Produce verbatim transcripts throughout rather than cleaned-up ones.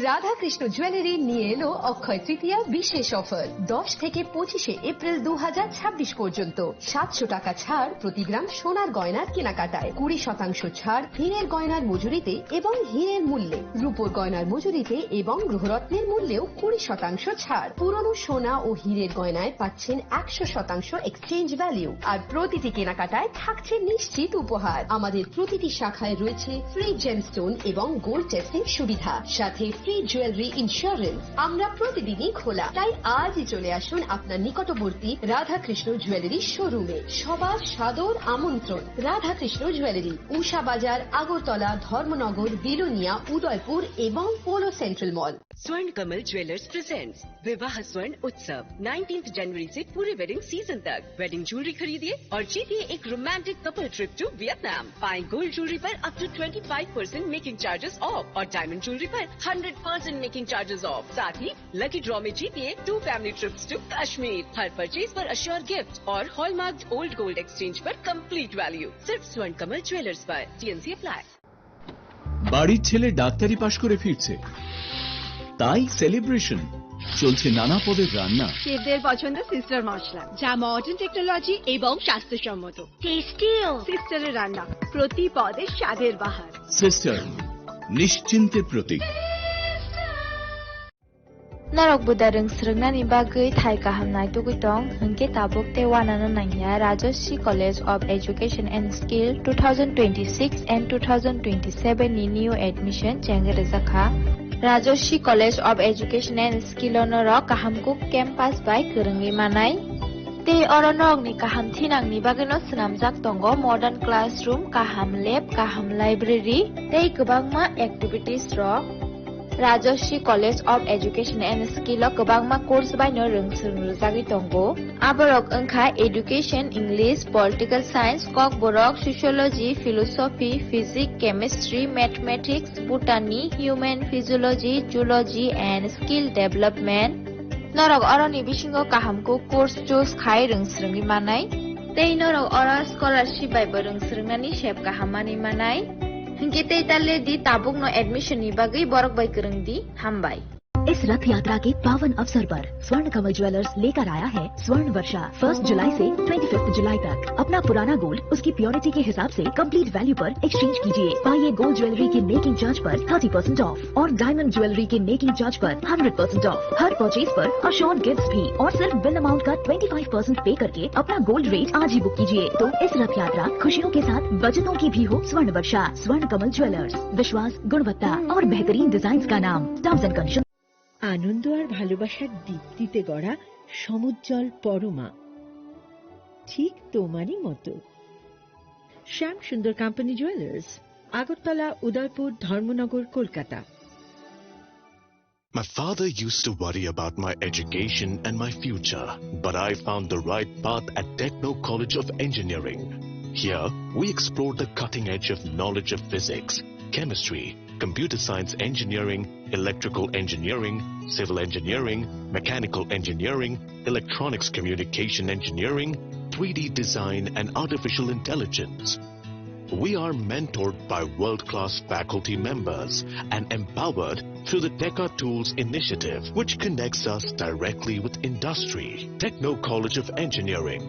রাধাকৃষ্ণ জুয়েলারি নিয়ে এলো অক্ষয় তৃতীয়া বিশেষ অফার। দশ থেকে পঁচিশে এপ্রিল দু হাজার ছাব্বিশ পর্যন্ত সাতশো টাকা ছাড় প্রতি গ্রাম সোনার গয়নার কেনাকাটায়, কুড়ি শতাংশ ছাড় হীরের গয়নার মজুরিতে এবং হীরের মূল্যে, রূপোর গয়নার মজুরিতে এবং গ্রহরত্নের মূল্যেও কুড়ি শতাংশ ছাড়। পুরনো সোনা ও হীরের গয়নায় পাচ্ছেন একশো শতাংশ এক্সচেঞ্জ ভ্যালু, আর প্রতিটি কেনাকাটায় থাকছে নিশ্চিত উপহার। আমাদের প্রতিটি শাখায় রয়েছে ফ্রি জেমস্টোন এবং গোল্ড টেস্টিং সুবিধা, সাথে ফ্রি জুয়েলারি ইন্স্যুরেন্স। আমরা প্রতিদিনই খোলা, তাই আজই চলে আসুন আপনার নিকটবর্তী রাধাকৃষ্ণ জুয়েলারি শোরুমে। সবার সাদর আমন্ত্রণ। রাধাকৃষ্ণ জুয়েলারি, উষা বাজার, আগরতলা, ধর্মনগর, বিলোনিয়া, উদয়পুর এবং Polo central mall. Swarna Kamal Jewellers presents Vivah Swarna Utsav, nineteenth जनवरी से पूरे वेडिंग सीजन तक। वेडिंग ज्वेलरी खरीदिए और जीतिए एक romantic couple trip to Vietnam. पाएं गोल्ड ज्वेलरी पर up to twenty five percent making charges off और डायमंड ज्वेलरी पर hundred percent making charges off. साथ ही लकी ड्रॉ में जीतिए two family trips to Kashmir. हर परचेज पर अश्योर गिफ्ट और हॉलमार्क्ड ओल्ड गोल्ड एक्सचेंज पर कंप्लीट वैल्यू। सिर्फ स्वर्ण कमल ज्वेलर्स पर। TNC apply. বাড়ির ছেলে ডাক্তারি পাশ করে ফিরছে, তাই সেলিব্রেশন। চলছে নানা পদের রান্না। শেফদের পছন্দ সিস্টার মশলা, যা মডার্ন টেকনোলজি এবং স্বাস্থ্যসম্মত। টেস্টিও। সিস্টারের রান্না, প্রতি পদে স্বাদের বাহার। সিস্টার, নিশ্চিন্তের প্রতীক। Norok buda rwng swrwngnani bagwi thai kaham naitugwi tong, hwnkhe tabuk tei uanano nangya Rajashree College of Education and Skill two thousand twenty-six and two thousand twenty-seven ni new admission chengwi rwjakha. Rajashree College of Education and Skill o norok kaham kuk campus bai kwrwngwi manai. Tei oro norokni kaham thinangni bagwino swnamjak tongo modern classroom, kaham lab, kaham library tei kwbangma activities rok. Rajashree College of Education and Skill o kwbangma course baino rwng swrwng rwjagwi tongo. Aborok wngkha Education, English, Political Science, Kokborok, Sociology, Philosophy, Physics, Chemistry, Mathematics, Botany, Human Physiology, Zoology and Skill Development. Norok oroni bisingo kaham kuk course choose khai rwng swrwngwi manai. Tei norok oro scholarship bai bo rwng swrwngnani sep kaham manwi manai. Hinkhe tei ta le di tabukno admission ni bagwi borok bai kwrwng di. Hambai. इस रथ यात्रा के पावन अवसर पर स्वर्ण कमल ज्वेलर्स लेकर आया है स्वर्ण वर्षा। फर्स्ट जुलाई से ट्वेंटी फिफ्थ जुलाई तक अपना पुराना गोल्ड उसकी प्योरिटी के हिसाब से कंप्लीट वैल्यू पर एक्सचेंज कीजिए। पाइए गोल्ड ज्वेलरी के मेकिंग चार्ज पर थर्टी परसेंट ऑफ और डायमंड ज्वेलरी के मेकिंग चार्ज पर hundred percent of. Her purchase पर अश्योर्ड गिफ्ट्स भी और सिर्फ बिल अमाउंट का ट्वेंटी फ़ाइव परसेंट पे करके अपना गोल्ड रेट आज ही बुक कीजिए। तो इस रथ यात्रा खुशियों के साथ बचतों की भी हो। स्वर्ण वर्षा, स्वर्ण कमल ज्वेलर्स, विश्वास, गुणवत्ता और बेहतरीन डिजाइन का नाम। Terms and condition. আনন্দ আর ভালোবাসার দীপ্তিতে গড়া সমুজ্জ্বল পরমা, ঠিক তোমারই মতো। শ্যাম সুন্দর কোম্পানি জুয়েলার্স, আগরতলা, উদয়পুর, ধর্মনগর, Kolkata. My father used to worry about my education and my future, but I found the right path at Techno College of Engineering. Here, we explore the cutting edge of knowledge of physics, chemistry, computer science engineering, electrical engineering, civil engineering, mechanical engineering, electronics communication engineering, three D design, and artificial intelligence. We are mentored by world-class faculty members and empowered through the Teka Tools initiative, which connects us directly with industry. Techno College of Engineering.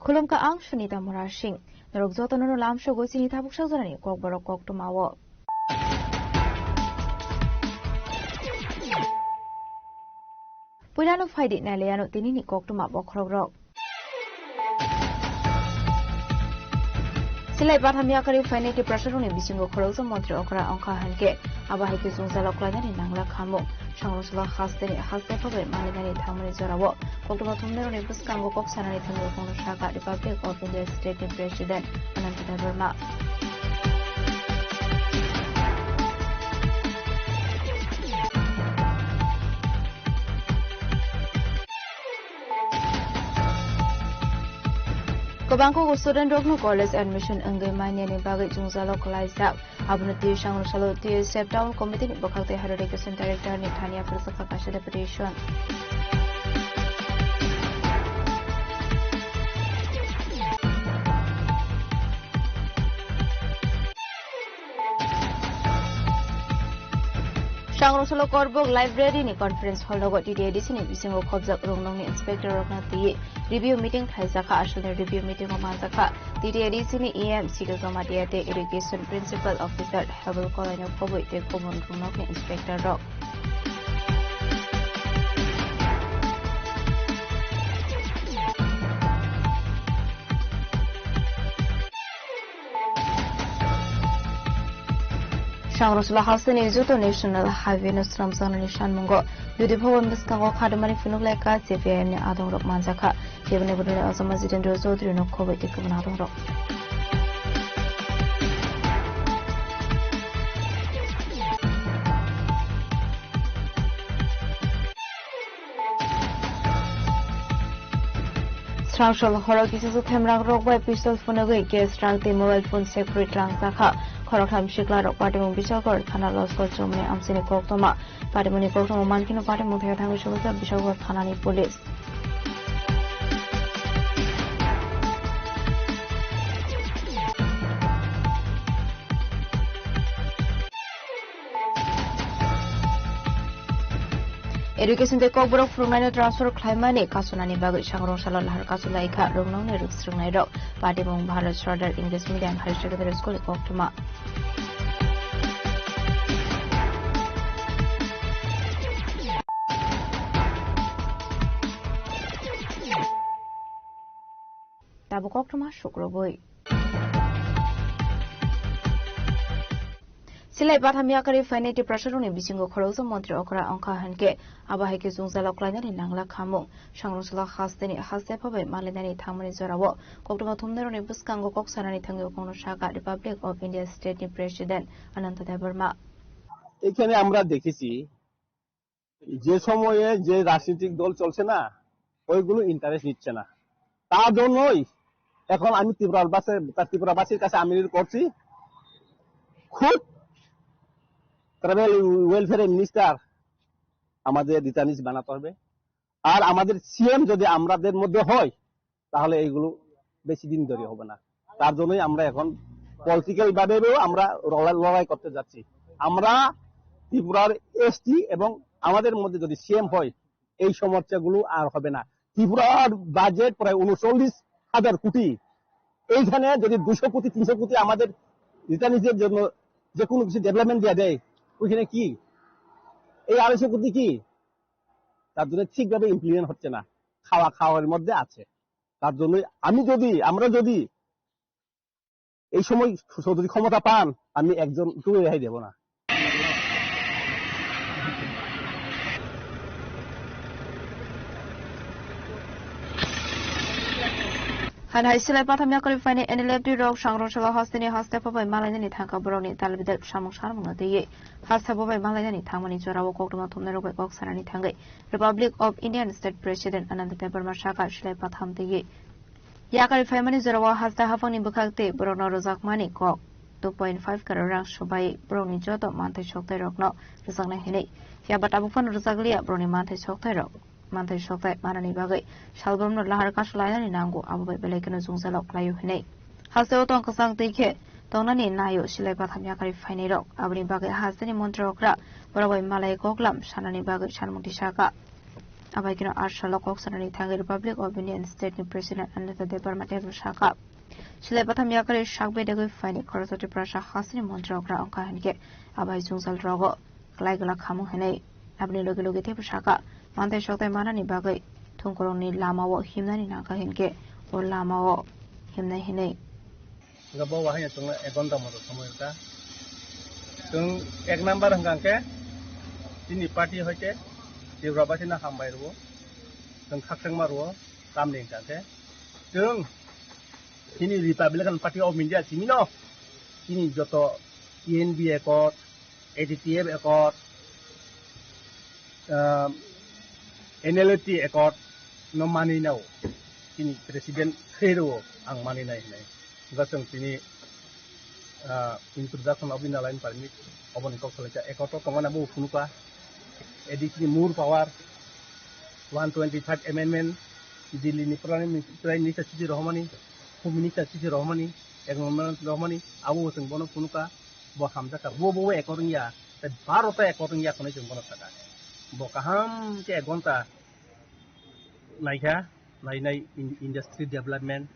Khulumkha ang Sunita Murasing. Norok jotono no lamsogwi chini tabuk sajorani kokborok koktwmao. Puilano phaidi nailaiano tinini koktwma bokhorokrok. Silai batham yakarwi phainai Tiprasarokni bisingo khoroksa montri okra wngkha hinkhe abo hai khe chwngsalok klainani nangla khamung. Sangrwngsalo hasteni haste phabai malainani thangmani jorao koktwma thumnairokni bwskango kok sanani thangwi wngkha sakha Republic of India State ni President Ananta Debbarma. Kwbangkuk student rokno college admission wngwi manyani bagwi chwngsalok klaijak. Abono twi sangrwngsalo twi Sep Town Committee ni bwkhak tei Higher Education Director ni thani yapharjak kha kaisa deputation. Sangrwngsalo Korbok Library ni conference hall rogo T T A D C ni bisingo khobjak rwngnokni inspector rokno twiwi review meeting khlaijakha. Aswkni review meeting o manjakha T T A D C ni E M Sito Jamatia tei Education Principal Officer Herbal Kolaino khobwi tei kubun rwngnokni inspector rok. Sangrwngsalo hasteni joto National Highway no swnamjaknani sanmungo U D P bwskango khatimani phunuk lai kha C P I M ni adongrok manjakha. Keboni bodolni Osama Jitendra Chaudhary no khobwi tei kubun adongrok. Srangshal horo kisa themrang rok bai pistol phunugwi gas rang tei mobile phone sekpri tlang jakha. Khoroktham sikla rok patimung Bijalgor thana Loskor Chomoni amchini koktwma. Patimungni koktwma mankheno patimung thaya thangwi sugujak Bijalgor thanani police. Education tei kokborok phwrwngnaino transfer khlaimani kasunani bagwi sangrwngsalo lahar kasu laikha rwngnokni rwksrwngnairok. Patimung Bharat Sardar English Medium Higher Secondary School ni koktwma. Tabuk koktwma sukrubwi. Silai batham yakarwi phainai Tiprasarokni bisingo khoroksa montri okra wngkha hinkhe abo hai khe chwngsalok klainani nangla khamung. Sangrwngsalo hasteni haste phabai malainani thangmani jorao koktwma thumnairokni bwskango kok sanani thangwi wngkha sakha Republic of India State ni President Ananta Debbarma. এখানে আমরা দেখেছি যে সময়ে যে রাজনৈতিক দল চলছে না, ওইগুলো ইন্টারেস্ট নিচ্ছে না। তার জন্যই এখন আমি ত্রিপুরার বাসে-, তা ত্রিপুরাবাসীর কাছে আমি রিট করছি, খুব ট্রাইবাল ওয়েলফেয়ার মিনিস্টার আমাদের রিটার্নিস বানাতে হবে। আর আমাদের সিএম যদি আমাদের মধ্যে হয়, তাহলে এইগুলো বেশি দিন ধরে হবে না। তার জন্যই আমরা এখন পলিটিক্যাল ভাবেও আমরা লড়াই, লড়াই করতে যাচ্ছি। আমরা ত্রিপুরার এসটি এবং আমাদের মধ্যে যদি সিএম হয়, এই সমস্যাগুলো আর হবে না। ত্রিপুরার বাজেট প্রায় ঊনচল্লিশ হাজার কোটি, এইখানে যদি দুশো কোটি, তিনশো কোটি আমাদের রিটার্নিসের জন্য যে কোনো কিছু ডেভেলপমেন্ট দেওয়া দেয়, ওইখানে কি এই আড়াইশো কোটি কি? তার জন্য ঠিকভাবে ইমপ্লিমেন্ট হচ্ছে না, খাওয়া খাওয়ার মধ্যে আছে। তার জন্য আমি যদি, আমরা যদি এই সময় যদি ক্ষমতা পান, আমি একজনকেও রেহাই দেব না। Hanhai silai patham yakarwi phainai N L F T rok sangrwngsalo hasteni haste phabai malainani thangkha borokni talbidal samung sarmungno twiwi. Haste phabai malainani thangmani jorao koktwma thumnairok bai kok sanani thangwi Republic of Indian State President Ananta Debbarma sakha silai patham twiwi. Yakarwi phaimani jorao haste haphangni bwkhak tei borokno rwjakmani kok two point five crore rang swbai borokni joto manthai soktairokno rwjaknai hinwi. Phiya ba tabuk phano rwjakliya borokni manthai soktairok. Manthai soktai manani bagwi salbrumno lahar kasu lainani nango, abo bai belai kheno jwngjalo khlaio hinwi. Hasteo tong kwchang twi khe tongnani naio silai patham yakarwi phainairok. Aboni bagwi hasteni montri okra borok bai malai koklam sanani bagwi sanmung tisaka. Abai kheno arsalo kok sanani thangwi Republic of Indian State ni President Ananta Debbarma teibo sakha. Silai patham yakarwi sak bedegwi phaini khoroksa Tiprasa hasteni montri okra wngkha hinkhe abai jwngjal rogo klai glak khamung hinwi. Aboni logi logi teibo sakha, manthai soktai manani bagwi thungkurungni lamao himnani nangkha hinkhe o lamao himnai hinwi. Hingke bo wahai chwngno ek ghonta moto somoi rwkha. Chwng ek number hwnkha hwnkhe chini party hoite Tripura basino hambai rwo. Chwng khakchangma rwo tamni hwnkha hwnkhe chwng chini Republican Party of India simino chini joto T N B accord, A D T F accord, ah, N L T accord no manwi nao. Chini president khe rwo ang manwi nai hinai. Hwnkhe chwng chini, ah, introduction of Inner Line Permit oboni kok salaikha. Accord o tongmani abo phunukha. A D C ni more power, one twenty five amendment, Delhi ni Prime Minister, Prime Minister chithi rohormani, Home Minister chithi rohormani, Agrawal rohormani, abo chwng bono phunukha. Bo hamjakha, bo, bo, bo accord wngya, tei baro ta accord wngya hwnwi chwng bono sakha. Bo kaham khe ek ghonta naikha, nainai in-, industry development,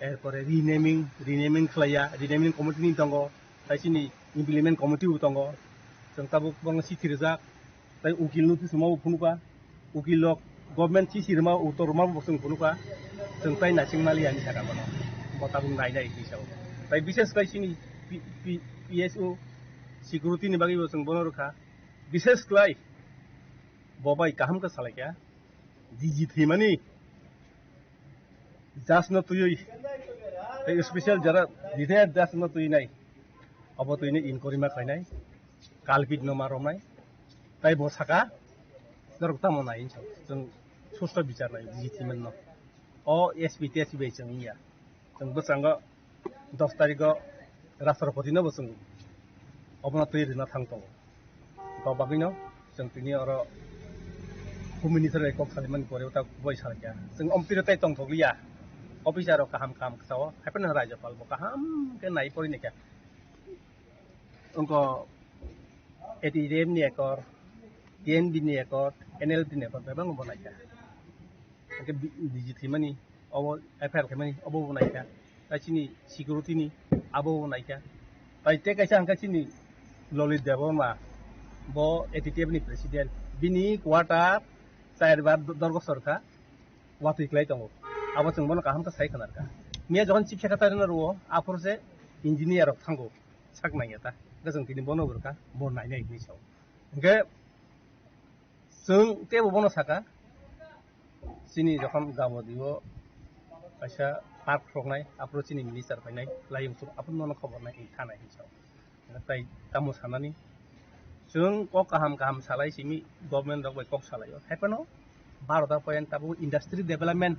erpore renaming, renaming khlaiya, renaming committee ni tongo, tei chini implement committee bo tongo, chwng tabuk bono chithi rijak, tei ukil no tisuma bo phunukha. Ukil rok government chithi rwma uttor rwma bo chwng phunukha. Chwng tai naising maliya hinwi sakha bono. Bo tabuk nainai hinwi sao. Tai bishes khlai chini P-, P-, P S O security ni bagwi bo chwng bono rwkha. Bishes khlai bo bai kaham khe salaikha. D G thwimani judge no twiwi, tei special jara retired judge no twinai, obo twini inquiry ma khlainai, culprit no ma romnai, tai bo saka, norok tamo nai hinwi sao, chwng susto bichar nai, D G thwiman no. O S P T S P bai chwng wngya, chwng bwskango dos tarikh o Rashtrapati no bo chwng obono twi rwna thang tongo. Bo bagwino chwng tini oro Home Minister bai kok salimani pore ta kubui salkha. Chwng omtwi rw tei tongthokliya. Officer rok kaham kaham kwchao. Haiphano Rajyapal bo kaham khe nai pori naikha. Wngkha A T T F ni accord, T N B ni accord, N L T ni accord bebak bo naikha. Hwnkhe bi-, D G thwimani, obo F I R khaimani, obo bo naikha. Tai chini security ni, abo bo naikha. Tai tei kaisa hwnkhe chini Lalit Debbarma, bo A T T F ni president. Bini quarter char bar do-, dorgo sorkha, watwi klai tongo. Abo chwng bono kaham khe sai khna rwkha. Miya jokhon chief secretary no rwo, aphuru se engineer rok thango, sak nangya ta. Hwnkhe chwng tini bono bo rwkha, bo nainai hinwi sao. Hwnkhe chwng teibo bono saka, chini jokhon Gauhadi o kaisa park roknai, aphuru chini minister phainai, layung suk aphuru nono khobor nai, thanai hinwi sao. Tai tamo sanani, chwng kok kaham kaham salai simi, government rok bai kok salaio. Haiphano Bharat a poyan tabuk industry development,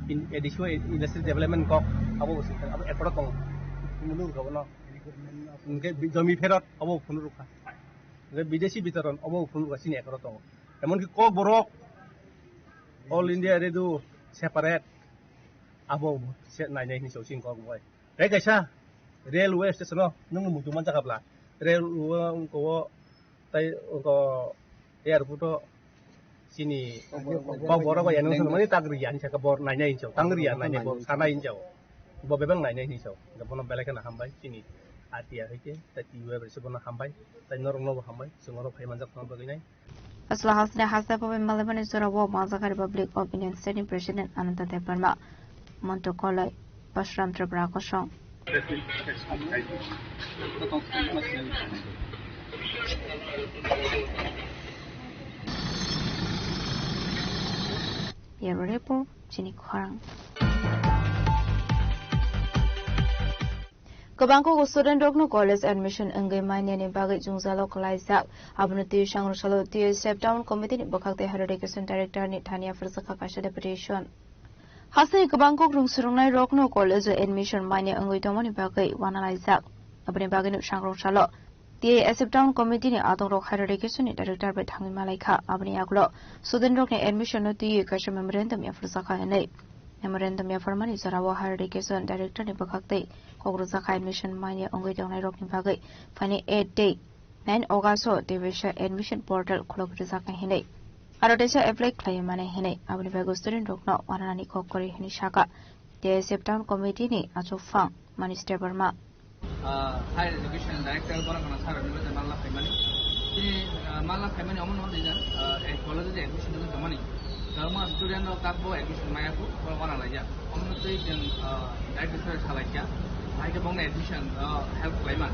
in, A D C o industry development kok abo bo singkha, abo accord tongo. Phunuk rok abono. Hwnkhe bi-, jomi pherot abo phunuk rwkha. Hwnkhe bidesi bitoron abo phunuk rwkha chini accord tongo. Emonki kok borok All India Radio separate abo se nainai hinwi chwng kok bai. Tei kaisa railway station o nwng muitu manjakha bla? Railway wngkha o tei wngkha airport o chini kok borok bai yang nang mani tak riya hinwi sakha, bor nainai hinwi sakha, tang riya nainai, bor sanai hinwi sakha, bo bebak nainai hinwi sakha. Bono belai kheno hambai chini R T I hai khe, tei T U F se bono hambai, tei norok no bo hambai, chwng oro phai manjak phano bagwi nai. Asla hasni hasta pobai malaimani jorao manjakha Republic of Indian State ni President Ananta Debbarma. Monto Koloi, Pasuram Tripura Kosong. Bureau Report, chini khorang. Kwbangkuk student rokno college admission wngwi mainani bagwi jwngjalo kwlaijak. Abono twi sangrwngsalo T S F Town Committee ni bwkhak tei Higher Education Director ni thani yapharjakha kaisa deputation. Hasteni kwbangkuk rwng swrwngnai rokno college o admission maina wngwi tongmani bagwi uanalaijak. Aboni bagwino sangrwngsalo T S F Town Committee ni adongrok Higher Education ni Director bai thangwi malaikha. Aboni yagulo student rokni admission no twiwi kaisa memorandum yapharjakha hinwi. Memorandum yapharmani jorao Higher Education Director ni bwkhak tei kok rwjakha admission manya wngwi tongnai rokni bagwi phaini eight tei nine August o teisa admission portal khulok rwjaknai hinwi. Aro teisa apply khlaiwi mane hinwi. Aboni bagwi student rokno wananani kok kwrwi hinwi sakha T S F Town Committee ni achukphang Manish Debbarma. Ah, Higher Education Director borok no sir ni bajai manla phaimani. Tini, ah, manla phaimani omo no dijan, ah, eh, college o admission ni tongmani. Kwbangma student rok takbo admission maya kho, borok wana laijak. Omo no twi chwng, ah, director sir salaikha. Hai khe bongni admission, uh, help khlai man.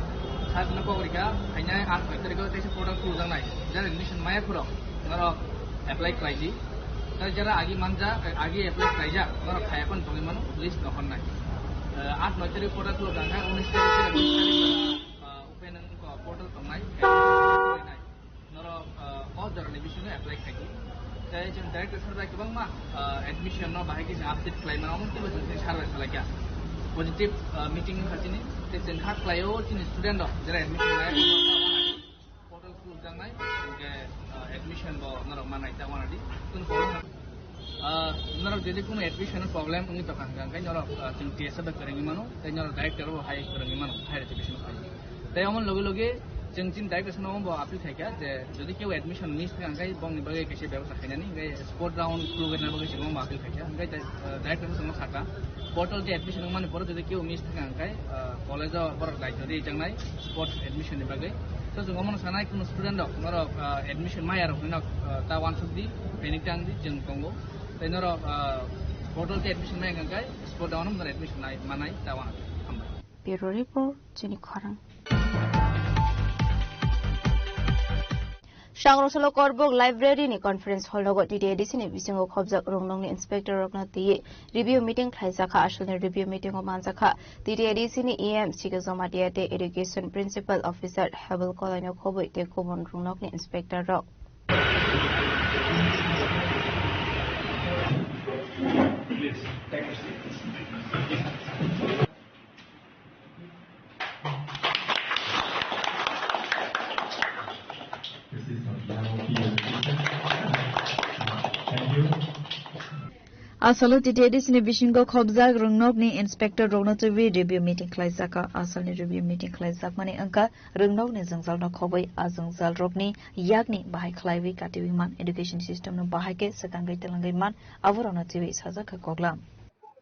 Sir no kok rika, hainai aat noi tarikh o teisa portal khulujak nai. Jara admission maya phuru norok apply khlai di. Tei jara agi manja, agi apply khlaijak, norok khaya phano tongwi mano, list no hor nai. Uh, aat noi tarikh portal khulujak nai, unis tarikh, uh, open portal tongnai, nai. Norok, uh, o jorani bisingo apply khaidi. Tei chwng director sir bai kwbangma, uh, admission no bahai khe chwng update khlai mano, omo twibo chwng sir bai salai kha. Positive, uh, meeting wngkha chini, tei chwng kha khlaio chini student rok, jera admission lai portal khulukjaknai, hwnkhe, uh, admission bo norok manai ta wanadi. Chwng Ah, norok jodi kuno admission problem wngwi tongkha hwnkha, hwnkhe norok, ah, chwng T S F bai kwrwngwi mano, tei norok director bo hai kwrwngwi mano, higher education khai. Tei omo loge loge chwng chini director no bo appeal khaikha je jodi keu admission miss thangkha hwnkhe bongni bagwi kaisa bebosta khainani, hwnkhe sport round khulugwi bagwi chwng omo appeal khaikha, hwnkhe tei, ah, director no sakha portal je admission wngmani pore jodi keu miss thangkha hwnkhe, ah, college o borok daityo rijaknai sports admission ni bagwi. So chwng omono sanai kuno student rok norok, ah, admission maya rok hinok, ah, ta wansuk di, panic tang di, chwng tongo. Tei norok, ah, portal tei admission maya hwnkha khe, spot down norok admission nai, manai, ta wana. Hambai. Bureau Report, Chini Khorang. Sangrong salo Korbuk Library ni Conference Hall nogo T T A D C ni bisingo khobjak rungnokni inspector rokno twiwi review meeting khlaijakha. Asalni review meeting o manjakha T T A D C ni E M Sikhe Jamatia tei Education Principal Officer Hebel Kolai no khobwi tei kubun rungnokni inspector rok. Asalo T T A D C ni bisingo khobjak rungnokni inspector rokno twiwi review meeting khlaijakha. Asalni review meeting khlaijakmani wngkha rungnokni jwngjalno khobwi, a jwngjalrokni yakni bahai khlaiwi katiwi man, education system no bahai khe swkangwi twlangwi man, aborokno twiwi sajakha koklam.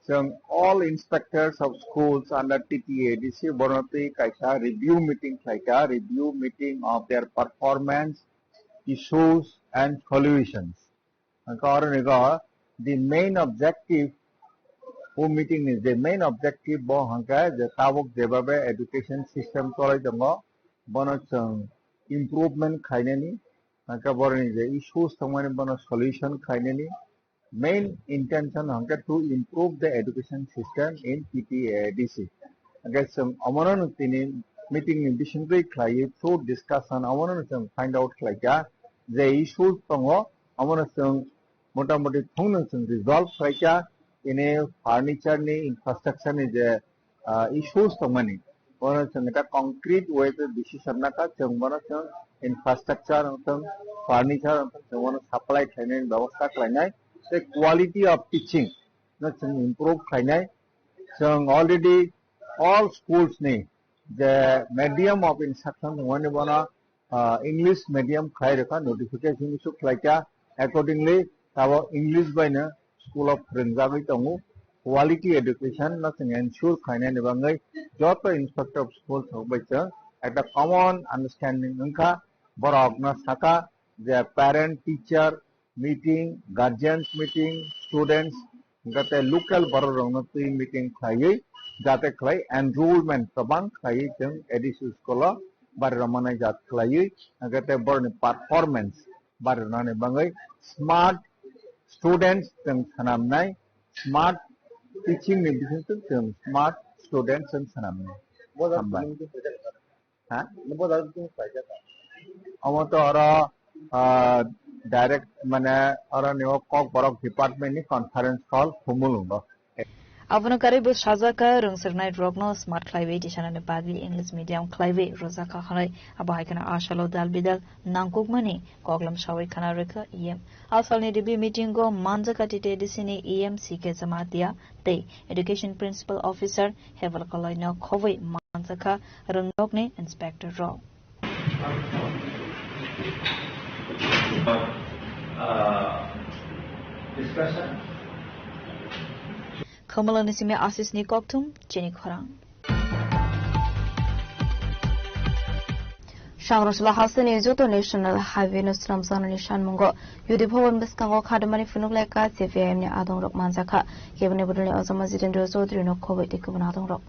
Chwng all inspectors of schools under T T A D C borno twi kaisa review meeting khlaikha, review meeting of their performance, issues and solutions. Hwnkhe oro ni go the main objective, o meeting ni je main objective bo hwnkhe je tabuk jebabe education system cholai tongo, bono chwng improvement khainani, hwnkhe boroni je issues tongmani bono solution khainani. Main intention hwnkhe to improve the education system in T T A D C. Hwnkhe chwng omono tini meeting ni bisingtwi khlaiwi through discussion omono chwng find out khlaikha je issues tongo, omono chwng motamoti thungno chwng resolve khlaikha. Tini furniture ni, infrastructure ni je ah, issues tongmani, bono chwng ta concrete way tei decision nakha, chwng bono chwng infrastructure wngthung, furniture wngthung, chwng bono supply khlainai bebosta khlainai, tei quality of teaching no chwng improve khlainai. Chwng already all schools ni je medium of instruction wngmani bono ah, English medium khlai rwkha, notification issue khlaikha. Accordingly, tabok English baino school o phwrwngjagwi tongo. Quality education no chwng ensure khlainani bagwi joto inspector of schools rok bai chwng ekta common understanding wngkha. Borok no sakha je parent, teacher, meeting, guardians meeting, students, hwnkhe tei local borok rokno twi meeting khlaiwi jate khlai enrollment kwbang khlaiwi chwng A D C school o bari rwmani jat khlaiwi, hwnkhe tei borokni performance bari rwnani bagwi smart students chwng swnamnai, smart teaching ni bisingtwi chwng smart students chwng swnamnai. Hambai. Ha? Omo to oro, ah, direct mane oro ni o Kokborok department ni conference hall Khumulwng o. Abono karwi bo sajak kha, rwngsirnai rokno smart khlaiwi tisanani bagwi English medium khlaiwi rwjak kha hwnwi. Abo hai kheno a salo dal bidal nangkukmani koklam sawi khna rwkha E M. A salni review meeting o manjak kha T T A D C ni E M C K Jamatia tei Education Principal Officer Heval Koloino khobwi manjakha rwngnokni inspector rok. Khumulwngni simi Asisni kokthum, chini khorang. Sangrosla hasteni joto National Highway no swnamjaknani sanmungo U D Bhawan bwskango khadimani phunuk lai ka C P I M ni adongrok manjakha. Keboni bodolni Ojama Jitendra Chaudhary no khobwi tei kubun adongrok.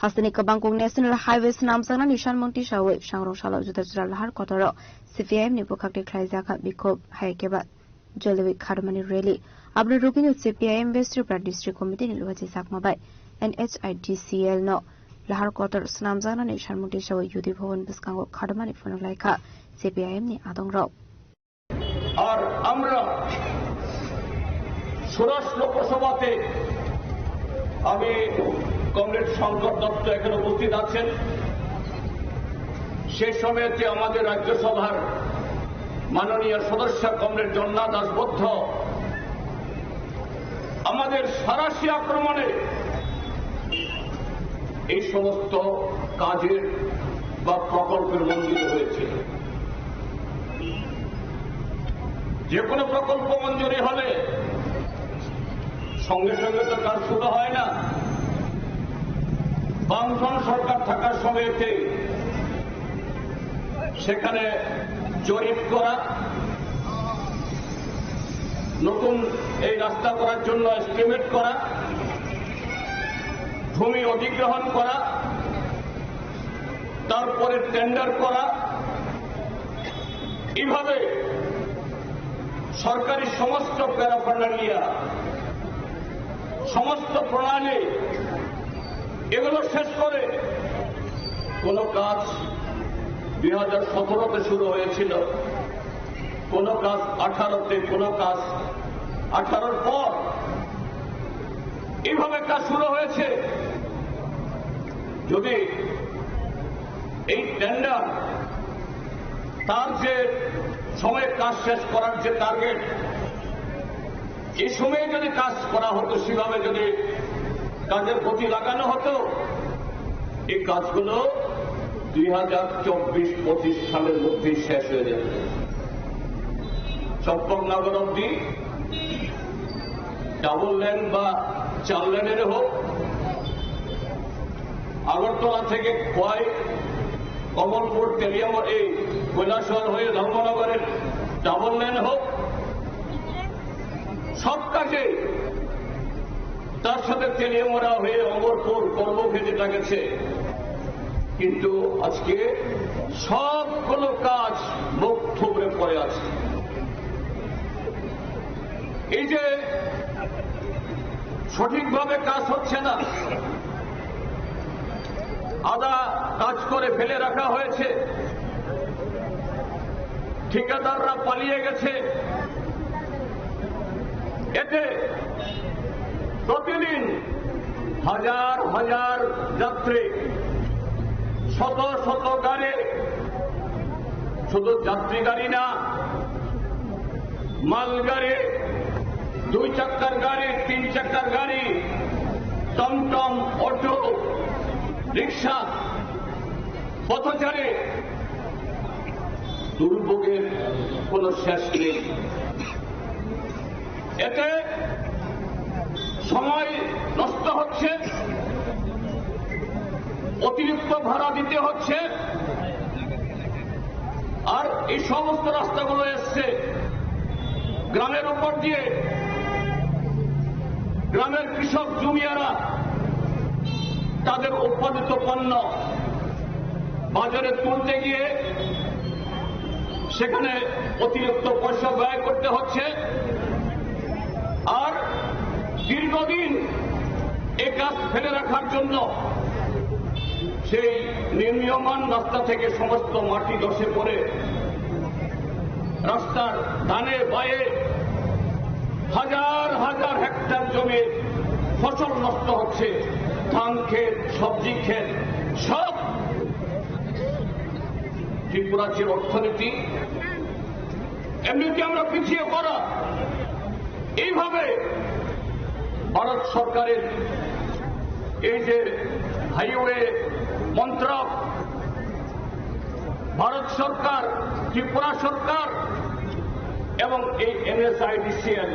Hasteni kwbangkuk National Highway swnamjaknani sanmung tisawi sangrong salo juda juda lahar kotoro C P I M ni bwkhakni khlaijakha bikhub, hai khe ba jolwi kharmani rally. Aboni rwgwino C P I M West Tripura District Committee ni luhajwi chakma bai N H I D C L no lahar kotor swnamjaknani sanmung tisawi U D Bhawan bwskango kharmani phunuk laikha C P I M ni adongrok. আর আমরা ষোড়শ লোকসভাতে আমি কমরেড শঙ্কর দত্ত এখানে উপস্থিত আছেন। সে সময়তে আমাদের রাজ্যসভার মাননীয় সদস্য কমরেড জন্না দাশগুপ্ত আমাদের সারাশি আক্রমণে এই সমস্ত কাজের বা প্রকল্পের মঞ্জুরি হয়েছিল। যে কোনো প্রকল্প মঞ্জুরি হলে সঙ্গে সঙ্গে তো কাজ শুরু হয় না। বামফ্রন্ট সরকার থাকার সময়তে সেখানে জরিপ করা, নতুন এই রাস্তা করার জন্য এস্টিমেট করা, ভূমি অধিগ্রহণ করা, তারপরে টেন্ডার করা, এইভাবে সরকারি সমস্ত প্যারাফার্নালিয়া, সমস্ত প্রণালী, এগুলো শেষ করে কোনো কাজ দুই হাজার সতেরোতে শুরু হয়েছিল, কোনো কাজ আঠারোতে, কোনো কাজ আঠারোর পর, এইভাবে কাজ শুরু হয়েছে। যদি এই টেন্ডার তার যে সময়ে কাজ শেষ করার যে টার্গেট, এই সময়ে যদি কাজ করা হতো, সেভাবে যদি কাজের গতি লাগানো হতো, এই কাজগুলো দুই হাজার চব্বিশ পঁচিশ সালের মধ্যেই শেষ হয়ে যাবে। চম্পকনগর অব্দি ডাবল লেন বা চার লেনের হোক, আগরতলা থেকে খোয়াই, কমলপুর, তেলিয়ামুড়া, এই কৈলাসহর হয়ে ধর্মনগরের ডাবল লেন হোক, সব কাজে তার সাথে তেলিয়ামুড়া হয়ে অমরপুর, কর্মভেদে গেছে। কিন্তু আজকে সবগুলো কাজ মুখ থুবড়ে পড়ে আছে। এই যে সঠিকভাবে কাজ হচ্ছে না, আধা কাজ করে ফেলে রাখা হয়েছে, ঠিকাদাররা পালিয়ে গেছে। এতে প্রতিদিন হাজার হাজার যাত্রী, শত শত গাড়ি, শুধু যাত্রী গাড়ি না, মালগাড়ি, দুই চাকার গাড়ি, তিন চাকার গাড়ি, টমটম, অটো, রিক্সা, পথচারী, দুর্ভোগের কোনো শেষ নেই। এতে সময় নষ্ট হচ্ছে, অতিরিক্ত ভাড়া দিতে হচ্ছে। আর এই সমস্ত রাস্তাগুলো এসছে গ্রামের উপর দিয়ে, গ্রামের কৃষক জমিয়ারা তাদের উৎপাদিত পণ্য বাজারে তুলতে গিয়ে সেখানে অতিরিক্ত পয়সা ব্যয় করতে হচ্ছে। আর দীর্ঘদিন এ কাজ ফেলে রাখার জন্য সেই নির্মীয়মান রাস্তা থেকে সমস্ত মাটি ধসে পড়ে রাস্তার ডানে বাঁয়ে হাজার হাজার হেক্টর জমির ফসল নষ্ট হচ্ছে, ধান ক্ষেত, সবজি ক্ষেত, সব। ত্রিপুরার যে অর্থনীতি, এমনিতে আমরা পিছিয়ে পড়া, এইভাবে ভারত সরকারের এই যে হাইওয়ে মন্ত্রক, ভারত সরকার, ত্রিপুরা সরকার এবং এই এনএসআইডিসিএল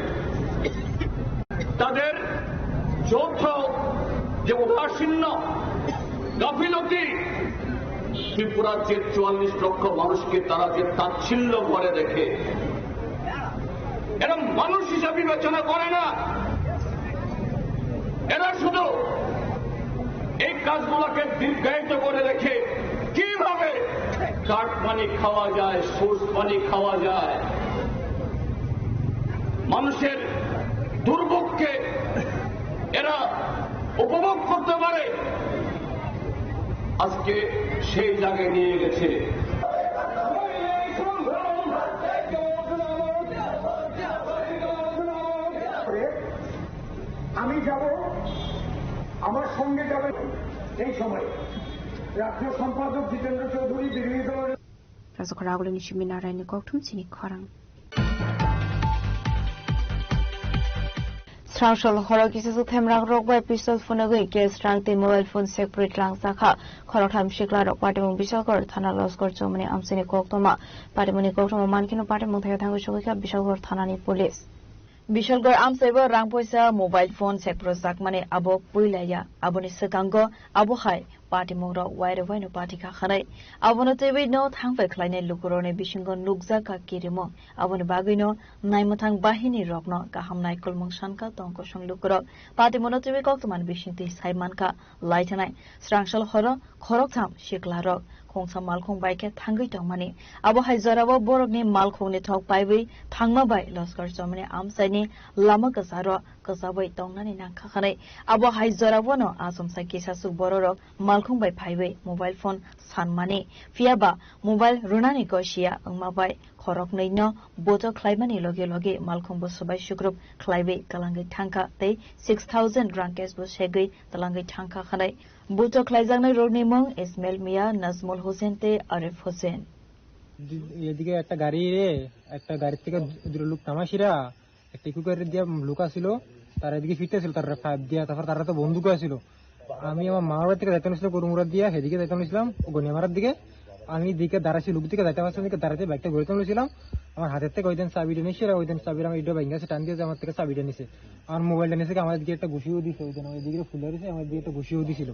তাদের যৌথ যে উদাসীন্য, গাফিলতি, ত্রিপুরার যে চুয়াল্লিশ লক্ষ মানুষকে তারা যে তাচ্ছিল্য করে দেখে, এরা মানুষ হিসাবে বিবেচনা করে না। এরা শুধু এই কাজগুলোকে দীর্ঘায়িত করে রেখে কিভাবে কাটমানি খাওয়া যায়, সুদ পানি খাওয়া যায়, মানুষের দুর্ভোগকে এরা উপভোগ করতে পারে, আজকে সেই জায়গায় নিয়ে গেছে। আমি যাব, আমার সঙ্গে যাবেন। এই সময় রাজ্য সম্পাদক জিতেন্দ্র চৌধুরী, বিরোধী দলের Rajakhor agulini simi Narayanni kokthum chini khorang. Srangshal horo kisa suktham rang rok bai pistol phunugwi cash rang tei mobile phone sekpri tlang sakha. Khoroktham sikla rok patimung Bishalgarh thana Loskor Chomoni amsini koktoma. Patimungni koktoma mankhe no patimung thaya thangwi sogwi kha Bishalgarh thanani police. Bishalgarh amsaibo rang poisa mobile phone sekpro sakmani abo puilaya. Aboni swkango abo hai patimungrok waire waino patikha khanai. Abono twiwi no thangpai khlainai lukurokni bisingo nukjak kha kirimung. Aboni bagwino naimwthang bahini rokno kaham naikolmung sankha tongkosong lukurok. Patimungno twiwi koktwmani bisingtwi saimankha. Laithanai srangsal horo khoroktham siklarok khongsa malkhung bai khe thangwi tongmani. Abo hai jorao borokni malkhungni thok paiwi thangma bai Loskor Chomoni amchaini lama kwcharo kwchaui tongnani nangkha khanai. Abo hai jorao no achomsa kisasuk bororok malkhung bai phaiwi mobile phone sanmani. Phiya ba mobile rwnani gosia wngma bai khoroknwi no boto khlaimani loge loge malkhungbo swbai sukrup khlaiwi twlangwi thangkha tei six thousand rang cash bo segwi twlangwi thangkha khanai. Boto khlaijaknai rokni mung Ismail Mia, Nazmul Hussain tei Arif Hussain. এদিকে একটা গাড়ি রে, একটা গাড়ি থেকে দুটো লোক নামাইছিরা, একটা ইকো গাড়ি দিয়ে লোক আসিল, তারা এদিকে ফিরতেছিল, তারা ফায়ার দিয়া, তারপর তারা তো বন্দুক আসিল। আমি আমার মামার বাড়ি থেকে যাইতে নিয়েছিলাম, গরুমুড়া দিয়ে, সেদিকে যাইতে নিয়েছিলাম, গনিয়ামারার দিকে। আমি দিকে দাঁড়াইছি, লোক দিকে যাইতে পারছিলাম, দিকে দাঁড়াইতে বাইকটা ঘুরে তুলেছিলাম। আমার হাতের থেকে ওই দিন চাবি নিয়েছিল, ওই দিন চাবির আমি এটা ভেঙে টান দিয়ে যে আমার থেকে চাবিটা নিছে। আমার মোবাইলটা নিছে, আমার দিকে একটা ঘুষিও দিছে, ওই দিন ওই দিকে ফুলে দিছে, আমার দিকে একটা ঘুষিও দিছিল।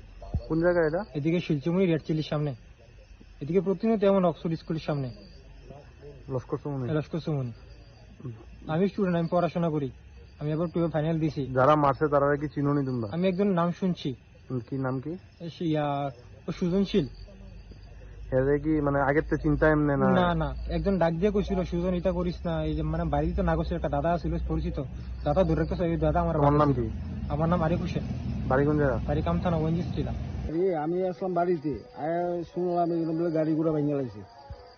কোন জায়গায় এটা? এদিকে শিলচুমুড়ি রেড চিলির সামনে। এদিকে প্রতিনিয়ত এমন অক্সফোর্ড স্কুলের সামনে। লস্কর সুমনি। লস্কর সুমনি। আমি স্টুডেন্ট, আমি পড়াশোনা করি। আমি এবার টুয়েলভ ফাইনাল দিছি। যারা মারছে তারা কি চিনোনি তোমরা? আমি একজন নাম শুনছি। হুম, কি নাম কি? এ, সে, ইয়া, ও সুজনশীল। এরে কি মানে আগের তো চিন্তা এমনি না? না, না, একজন ডাক দিয়ে কইছিল, "সুজন, এটা করিস না।" এই যে মানে বাড়িতে তো না করছিল, একটা দাদা ছিল পরিচিত, দাদা দূরে তো, এই দাদা আমার তোমার বাড়ি নাম ছিল। কি? আমার নাম আরিফ হোসেন। বাড়ি কোন জায়গা? বাড়ি কামথানা, ওএনজিসি টিলা। আরে, আমি আসলাম বাড়িতে, আয়া শুনলাম এগুলো বলে গাড়ি ঘোড়া ভেঙে লাগছে।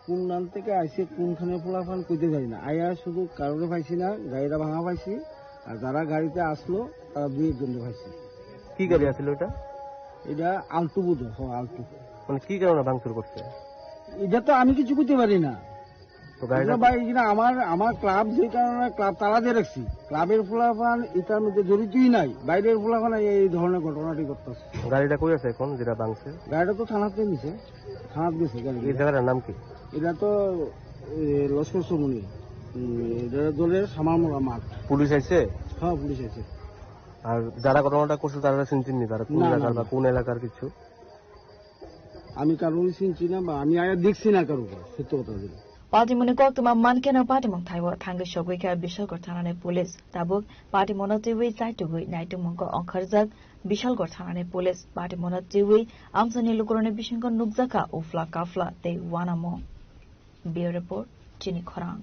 কোন নাম থেকে আইছে, কোনখানে পোলাপান কইতে পারি না। আয়া শুধু কারোরে পাইছি না, গাড়িটা ভাঙা পাইছি, আর যারা গাড়িতে আসলো তারা দুই একজনকে পাইছি। কি গাড়ি আছিল ওটা? এটা আলটো বোধ হয়, হ, আলটো। মানে কি কারণে ভাঙচুর করছে? এটা তো আমি কিছু করতে পারি না। তো গাড়িটা এটা ভাই, এটা আমার, আমার ক্লাব যে কারণে ক্লাব তালা দিয়ে রাখছি, ক্লাবের পোলাপান এটার মধ্যে জড়িতই নাই, বাইরের পোলাপান এই ধরনের ঘটনাটি ঘটতেছে। গাড়িটা কই আছে এখন যেটা ভাঙছে? গাড়িটা তো থানাতে নিছে, থানাত গেছে গাড়ি। এই জায়গাটার নাম কি? এটা তো, এ, লস্কর সুমনি, উম, এটা দলের সামারমোড়া মাঠ। পুলিশ আইছে? হ্যাঁ, পুলিশ আইছে। আর যারা ঘটনাটা করছে তারা চিনছেন নি? তারা কোন না, না, এলাকার বা না। কোন এলাকার কিছু? আমি কারোরই চিনছি না বা আমি আয়া দেখছি না কারোর, সত্য কথা বলি। Patimungni koktwma mankhe no patimung thaibo thangwi sogwi kha Bishalgarh thanani police. Tabuk patimungno twiwi chaitugwi naitukmungo ongkharjak Bishalgarh thanani police. Patimungno twiwi amchaini lukurokni bisingo nukjakha ufla kafla tei uanamung. Bureau Report, Chini Khorang.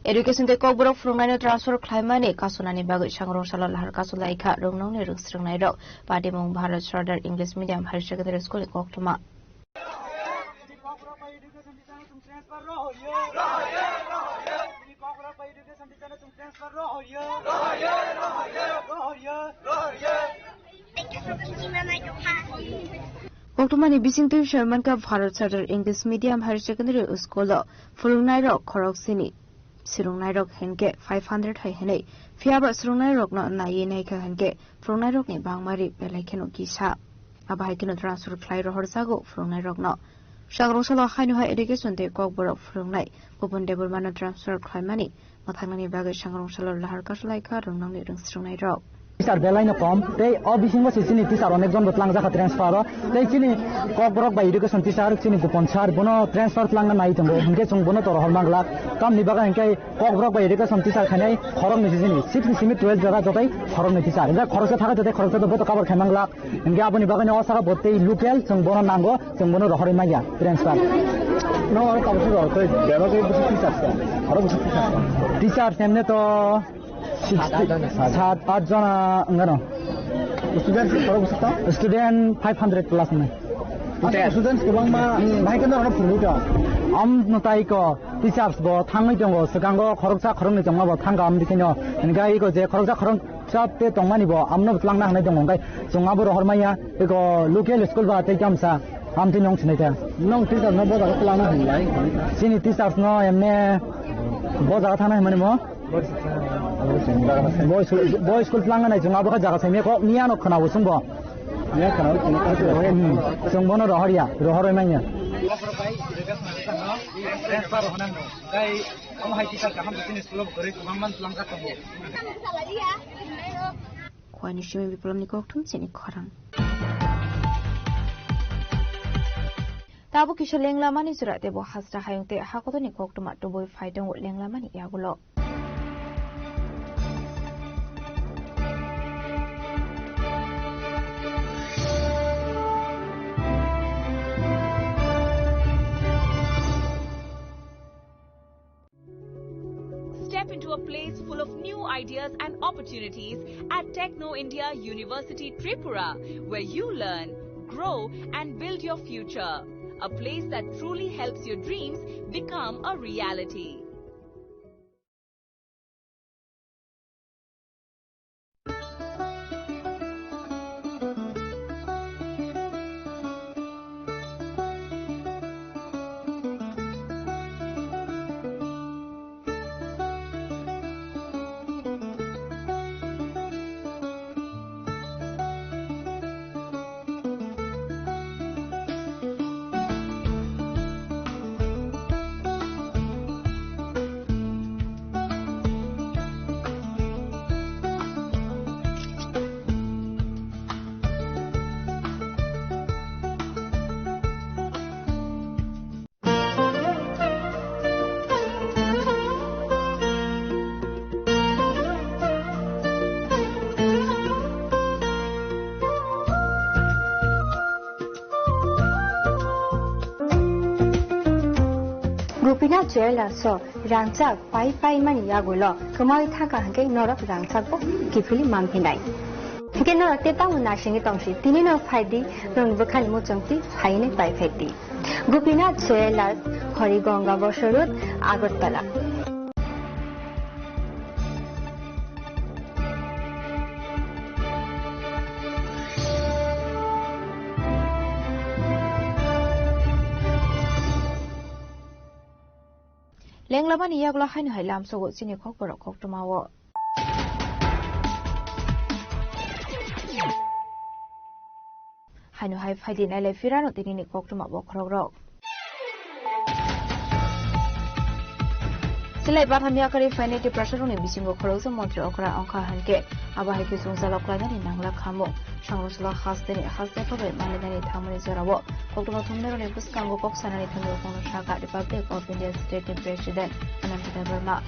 Education tei kokborok phwrwngnaino transfer khlaimani kasonani bagwi sangrwngsalo lahar kasu laikha rwngnokni rwngsrwngnairok. Patimung Bharat Sardar English Medium Higher Secondary School ni koktwma. Koktwmani bisingtwi soi mankha Bharat Charter English Medium Higher Secondary School o phwrwngnairok khoroksini swrwngnairok hinkhe five hundred hai hinwi, phiyaba swrwngnairokno naiwi naikha hinkhe phwrwngnairokni bangmari belai kheno kisa. Abo hai kheno transfer khlai rohorjago phwrwngnairokno. Sangrwngsalo haino hai education tei kokborok phwrwngnai Bhupen Debbarmano transfer khlaimani mwthangnani bagwi sangrwngsalo lahar kasu laikha rwngnokni rwngsrwngnairok. Teacher belai no kom, tei o bisingo se chini teacher onek jon bo tlangjak kha transfer o, tei chini Kokborok bai education teacher chini Gopon sir bono transfer tlangna nai tongo, hinkhe chwng bono to rohor manglak. Tamni bagwi hinkhe Kokborok bai education teacher khainai khoroknwi se chini six ni simi twelve jora jotai khoroknwi teacher. Hinkhe khoroksa thaka jotai khoroksa to boto cover khai manglak. Hinkhe aboni bagwi no o saka bo tei local chwng bono nango, chwng bono rohorwi manya transfer. No, oro tabuk se rok tei bebak tei bwswk teacher sa, oro bwswk teacher sa. Teacher hemne to sixty, sat at jona wngano. Student khorok bwswk ta? Student five hundred plus ni. Students kwbangma bahai khe norok phurwi tong. Am no tai ko teachers bo thangwi tongo, swkango khoroksa khoroknwi tongma bo thangka am dikhino. Hinkhe iko je khoroksa khoroksa te tongmani bo amno bo tlangna hinwi tongo. Hinkhe chwng abo rohor manya iko local school ba tei kamsa am twi nong sinai ta. Nong teacher no bo jaga tlangna hinlai. Chini teachers no emne bo jaga thangna hinmani mo. Boys, boys school tlangna nai chwng abo khe jaga saimya kok niya no khwna bo chwng bo. Niya khwna bo chwng bo. Hmm. Chwng bono rohor ya, rohor oi manya. Khwani simi biplopni kokthum chini khorang. Tabuk kisa lenglamani jora tebo hasra hayung tei hakotorni koktwma tubui phai tongo lenglamani yagulo. Step into a place full of new ideas and opportunities at Techno India University Tripura, where you learn, grow, and build your future. A place that truly helps your dreams become a reality. Gopinath Jewellers o rangchak pai pai mani yagulo kwmawi thangkha hinkhe norok rangchak bo kiphilwi manphinai. Hinkhe norok tei tamo naisingwi tongsi, tini no phaidi, norokni bwkhani muchungtwi phainwi pai phaidi. Gopinath Jewellers, Harigonga Bosor Road, Agartala. Lenglamani yagulo haino hai lamsogo chini kokborok koktwmao. Haino hai phaidi nailai phirano tinini koktwma bokhorokrok. Silai batham yakarwi phainai Tiprasarokni bisingo khoroksa montri okra wngkha hinkhe abo hai khe chwngchalo klainani nangla khamu. Sangrwngsalo hasteni haste khobai manlinani thangmani jorao koktwma thumnairokni bwskango kok sanani thumnairokno sakha Republic of India State ni President Ananta Debbarma.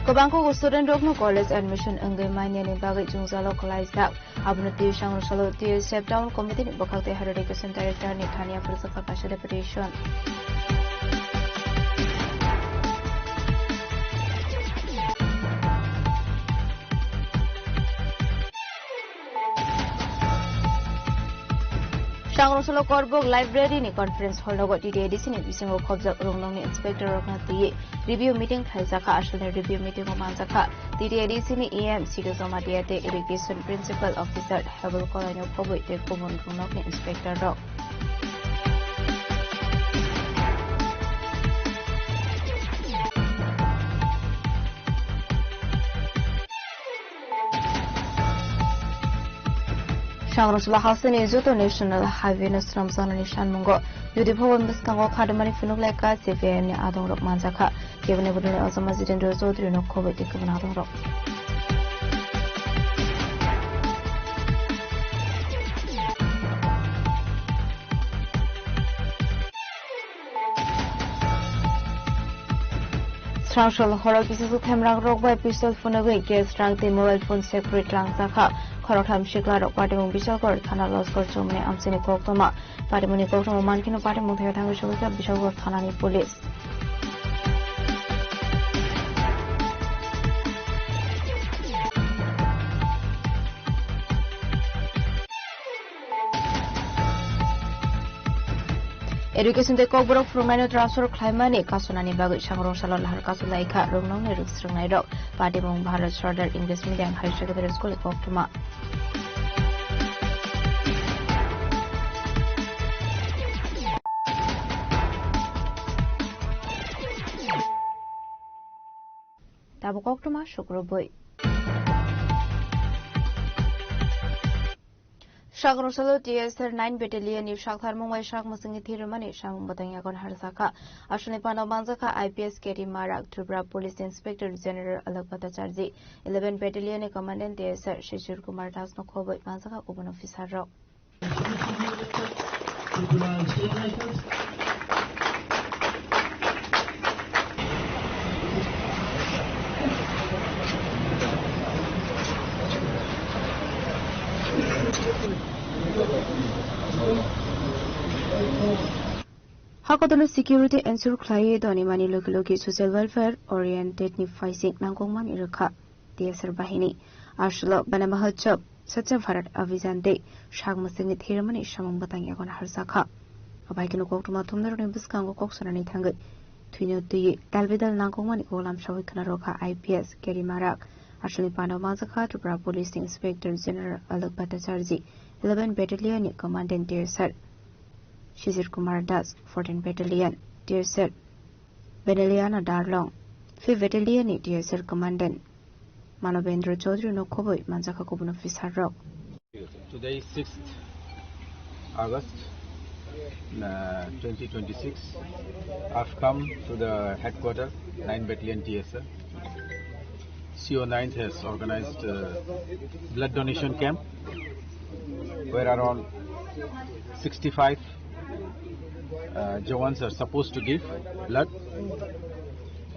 Kwbangkuk student rokno college admission wngwi manyani bagwi chwngchalo kwlaijak. Abono twi Sangrwngsalo T S F Town Committee ni bwkhak tei Higher Education Director ni thani aphuru swkha kaisa deputation. Sangrwngsalo Korbuk Library ni conference hall nogo T T A D C ni bisingo khobjak rwngnokni inspector rokno twiwi review meeting khlaijakha. Aswkni review meeting o manjakha T T A D C ni E M Sidu Jamatia tei Irrigation Principal Officer Hebul Kolaino khobwi tei kubun rwngnokni inspector rok. Nagrosla hasteni joto National Highway no swnamjaknani sanmungo U D P bwskango khadimani phunuk laika C P I M ni adongrok manjakha. Keboni bodolni Ojama Jitendra Chaudhary no khoboi tei kwbangma adongrok. Srangsul horo kisisa themrangrok bai pistol phunugwi gas rang tei mobile phone separate rang chakha. Khoroktham siklarok patimung Bisalgor thana Losgor chumni amchini koktwma. Patimungni koktwma mankheno patimung thaya thangwi sogwikha Bisalgor thanani police. Education tei kokborok phwrwngnaino transfer khlaimani kasonani bagwi sangrong salo lahar kasu laikha rwngnokni rwngsrwngnairok. Patimung Bharat Sardar English Medium Higher Secondary School ni koktwma. Tabuk koktwma sukrubwi. Sakrosalo T S R nine Battalion ni saktharmung bai sak mwswngwi thwi rwmani samung bwtang yagon harjakha. Aswkni pano manjakha I P S K T Marak, Tripura Police Inspector General Alok Bhattacharjee, eleven Battalion ni Commandant T S R Shishir Kumar Das no khoboi manjakha kubun officer rok. Hakotorno security ensure khlaiwi doni mani logi logi social welfare oriented ni phaising nangkukmani rwkha. T S R bahini. Aswlo Bana Mahotsav, Swachh Bharat Abhiyan tei sak mwswngwi thwi rwmani samung bwtang yagon harjakha. Abai kheno koktwma thumnairokni bwskango kok sanani thangwi thwino twiwi dalbidal nangkukmani kok lamsawi khna rwkha I P S K T Marak. Aswlni pano manjakha Tripura Police ni Inspector General Alok Bhattacharjee, eleven Battalion ni Commandant T S R Shishir Kumar Das, fourteen Battalion T S R Beneliana Darlong, fifth Battalion ni T S R Commandant Manobendra Chaudhary no khoboi manjakha kubun officer rok. Today is sixth August, uh, twenty twenty-six. I've come to the headquarter, nine Battalion T S R. C O nine has organized a blood donation camp where around sixty-five uh, Jawans are supposed to give blood.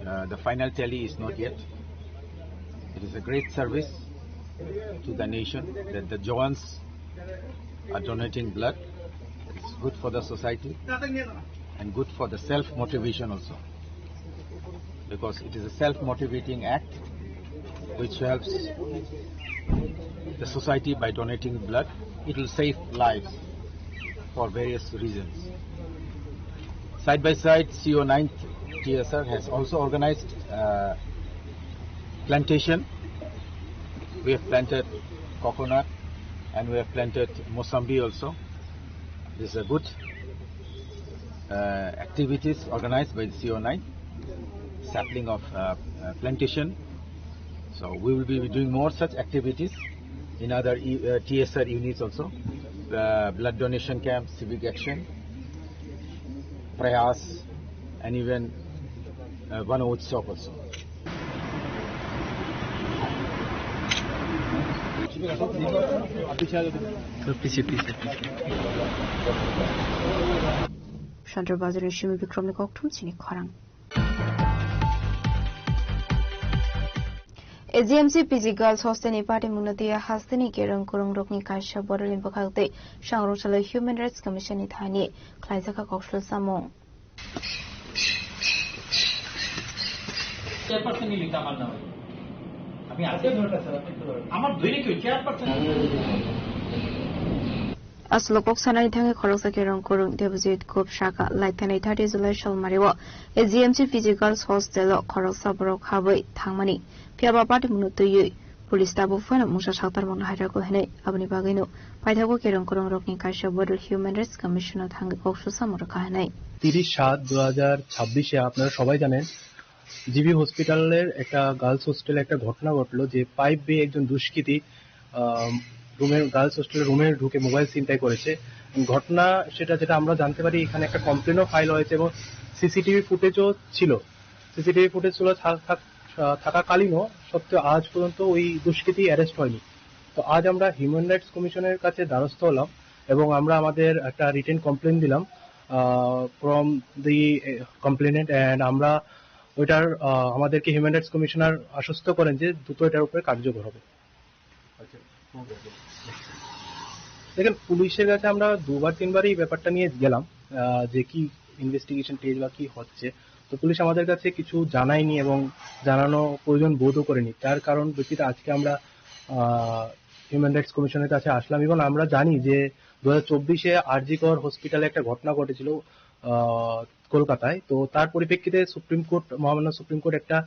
Uh, the final tally is not yet. It is a great service to the nation that the Jawans are donating blood. It's good for the society and good for the self-motivation also, because it is a self-motivating act which helps the society by donating blood. It will save lives for various reasons. Side by side, C O nine T S R has also organized uh, plantation. We have planted coconut and we have planted mosambi also. This is a good uh, activities organized by the C O nine, sapling of uh, uh, plantation. So we will be doing more such activities in other uh, T S R units also, uh, blood donation camp, civic action, prayas, and even uh, Van Utsav also. Chandra Bazar ni Simi Bikram ni kokthum chini khorang. A G M C P G Girls Hostel ni patimungno twiwi hasteni kerong kurung rokni kaisa bodolni bwkhak tei sangrong salai Human Rights Commission ni thani khlaijak kha koksul samung. Chairperson নিলে তো আমার নামে। আমি আছি। আমার ধরে কেউ chairperson. Aswk kok sanani thangwi khoroksa kerong kurung Debojit Gup saka laithani thirty July salmario A G M C P G Girls Hostel o khoroksa borok habwi thangmani. Phiya ba patimungno twiwi police tabuk phano mungsa saktarmano hairokgo hinwi aboni bagwino paithago kerong kurung rokni kaisa bodol Human Rights Commission o thangwi kok susamung rwkha hinwi. তিরিশ সাত দুই হাজার ছাব্বিশে আপনারা সবাই জানেন, G B হসপিটালের একটা গার্লস হোস্টেলে একটা ঘটনা ঘটলো যে পাইপ বেয়ে একজন দুষ্কৃতী, আম, রুমে, গার্লস হোস্টেলের রুমে ঢুকে মোবাইল ছিনতাই করেছে। ঘটনা সেটা যেটা আমরা জানতে পারি, এখানে একটা কমপ্লেনও ফাইল হয়েছে এবং সিসিটিভি ফুটেজও ছিল। সিসিটিভি ফুটেজ ছিল থাক-, থাক-, আহ, থাকাকালীনও সত্ত্বেও আজ পর্যন্ত ওই দুষ্কৃতী অ্যারেস্ট হয়নি। তো আজ আমরা হিউম্যান রাইটস কমিশনের কাছে দ্বারস্থ হলাম এবং আমরা আমাদের একটা রিটেন কমপ্লেন দিলাম ফ্রম দি কমপ্লেনেন্ট, অ্যান্ড আমরা ওইটার, আহ, আমাদেরকে হিউম্যান রাইটস কমিশনার আশ্বস্ত করেন যে দ্রুত এটার উপরে কার্যকর হবে। আচ্ছা, কোন ব্যাপারে? দেখেন, পুলিশের কাছে আমরা দুবার তিনবার এই ব্যাপারটা নিয়ে গেলাম, আহ, যে কি ইনভেস্টিগেশন পেজ বা কি হচ্ছে। তো পুলিশ আমাদের কাছে কিছু জানায়নি এবং জানানো প্রয়োজন বোধও করেনি। তার কারণ প্রেক্ষিতে আজকে আমরা, আহ, হিউম্যান রাইটস কমিশনের কাছে আসলাম এবং আমরা জানি যে দু হাজার চব্বিশে আরজি কর হসপিটালে একটা ঘটনা ঘটেছিল, আহ, কলকাতায়। তো তার পরিপ্রেক্ষিতে সুপ্রিম কোর্ট, মহামান্য সুপ্রিম কোর্ট একটা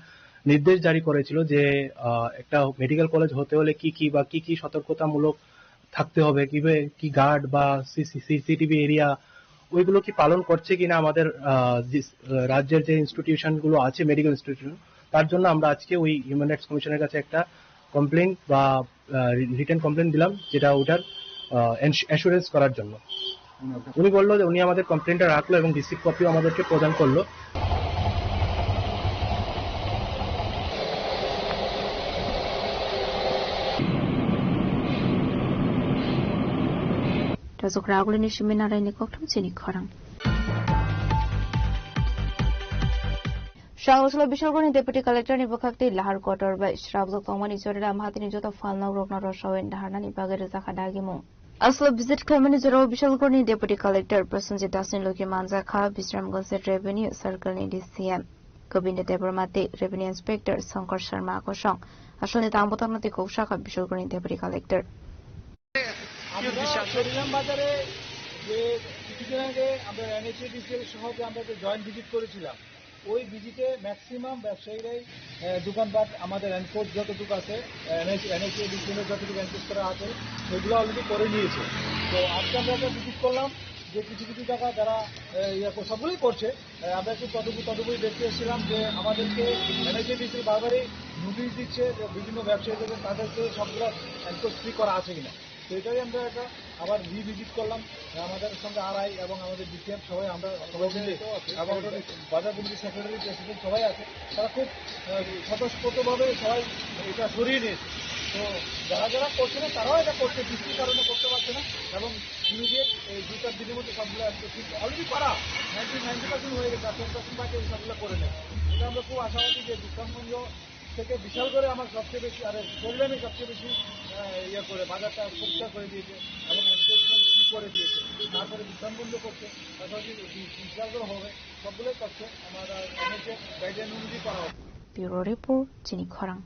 নির্দেশ জারি করেছিল যে, আহ, একটা মেডিকেল কলেজ হতে হলে কি কি বা কি কি সতর্কতামূলক থাকতে হবে, কিভাবে কি গার্ড বা সিসি, সিসিটিভি এরিয়া ওইগুলো কি পালন করছে কিনা আমাদের, আহ, যে, আহ, রাজ্যের যে ইনস্টিটিউশনগুলো আছে, মেডিকেল ইনস্টিটিউশন, তার জন্য আমরা আজকে ওই হিউম্যান রাইটস কমিশনের কাছে একটা কমপ্লেন বা, আহ, রি-, রিটেন কমপ্লেন দিলাম, যেটা ওটার, আহ, অ্যাস-, অ্যাসুরেন্স করার জন্য। উনি বললো যে উনি আমাদের কমপ্লেনটা রাখলো এবং রিসিভ কপিও আমাদেরকে প্রদান করলো। Rajok Ragulini Shimina Raini Kokthum Chini Khorang. Sangoslo Bishalgorni Deputy Collector ni bwkhak tei lahar kotor bai srapjak tongmani jorao Amhatini joto phalnok rokno rwsawin daharnani bagwi rwjakha dagimung. Aslo visit khlaimani jorao Bishalgorni Deputy Collector Prasenjit Das ni logi manjakha Bisramganj Revenue Circle ni D C M Govinda Debbarma tei Revenue Inspector Shankar Sharma kosong. Asloni tang bwtangno tei kok sakha Bishalgorni Deputy Collector. আমরা সরিরাম বাজারে যে কিছুদিন আগে আমরা এনএইচএডিসিএল সহ যে আমরা যে জয়েন্ট ভিজিট করেছিলাম, ওই ভিজিটে ম্যাক্সিমাম ব্যবসায়ীরাই, আহ, দোকানপাট আমাদের এনক্রোচ যতটুকু আছে, এনএইচএডিসিএল এর যতটুকু এনক্রোচ করা আছে, সেগুলো অলরেডি করে নিয়েছে। তো আজকে আমরা একটা ভিজিট করলাম যে কিছু কিছু জায়গা যারা, আহ, ইয়ে কর-, সবগুলোই করছে। আহ, আমরা একটু তদবি-, তদবি দেখতে এসেছিলাম যে আমাদেরকে এনএইচএডিসিএল বারবারই নোটিশ দিচ্ছে যে বিভিন্ন ব্যবসায়ীদের, তাদেরকে সবগুলো এনক্রোচ ফ্রি করা আছে কিনা। তো এটাই আমরা একটা আবার রিভিজিট করলাম। আমাদের সঙ্গে আরআই এবং আমাদের ডিসিএম সবাই, আমরা সবাই মিলে এবং বাজার কমিটির সেক্রেটারি, প্রেসিডেন্ট সবাই আছে, তারা খুব, আহ, স্বতঃস্ফূর্তভাবে সবাই এটা সরিয়ে নিয়েছে। তো যারা যারা করছে না, তারাও এটা করছে, বৃষ্টির কারণে করতে পারছে না এবং ইমিডিয়েট এই দুই চার দিনের মধ্যে সবগুলো একটু ঠিক অলরেডি করা নাইনটি নাইনটি পার্সেন্ট হয়ে গেছে, আর টেন পার্সেন্ট বাকি এই সবগুলো করে নেয়। এটা আমরা খুব আশাবাদী যে বিশ্রামগঞ্জ থেকে বিশাল করে আমার সবচেয়ে বেশি, আরে, পরিণামে সবচেয়ে বেশি, আহ, ইয়ে করে, বাজারটা পরিষ্কার করে দিয়েছে এবং এনক্রোচমেন্ট ফ্রি করে দিয়েছে। তারপরে বিশ্রাম বন্ধ করছে, পাশাপাশি বি-, বিশাল করে হবে, সবগুলোই করছে। আমার, আহ, এনএইচএ গাইডলাইন অনুযায়ী করা হবে। Bureau Report, Chini Khorang.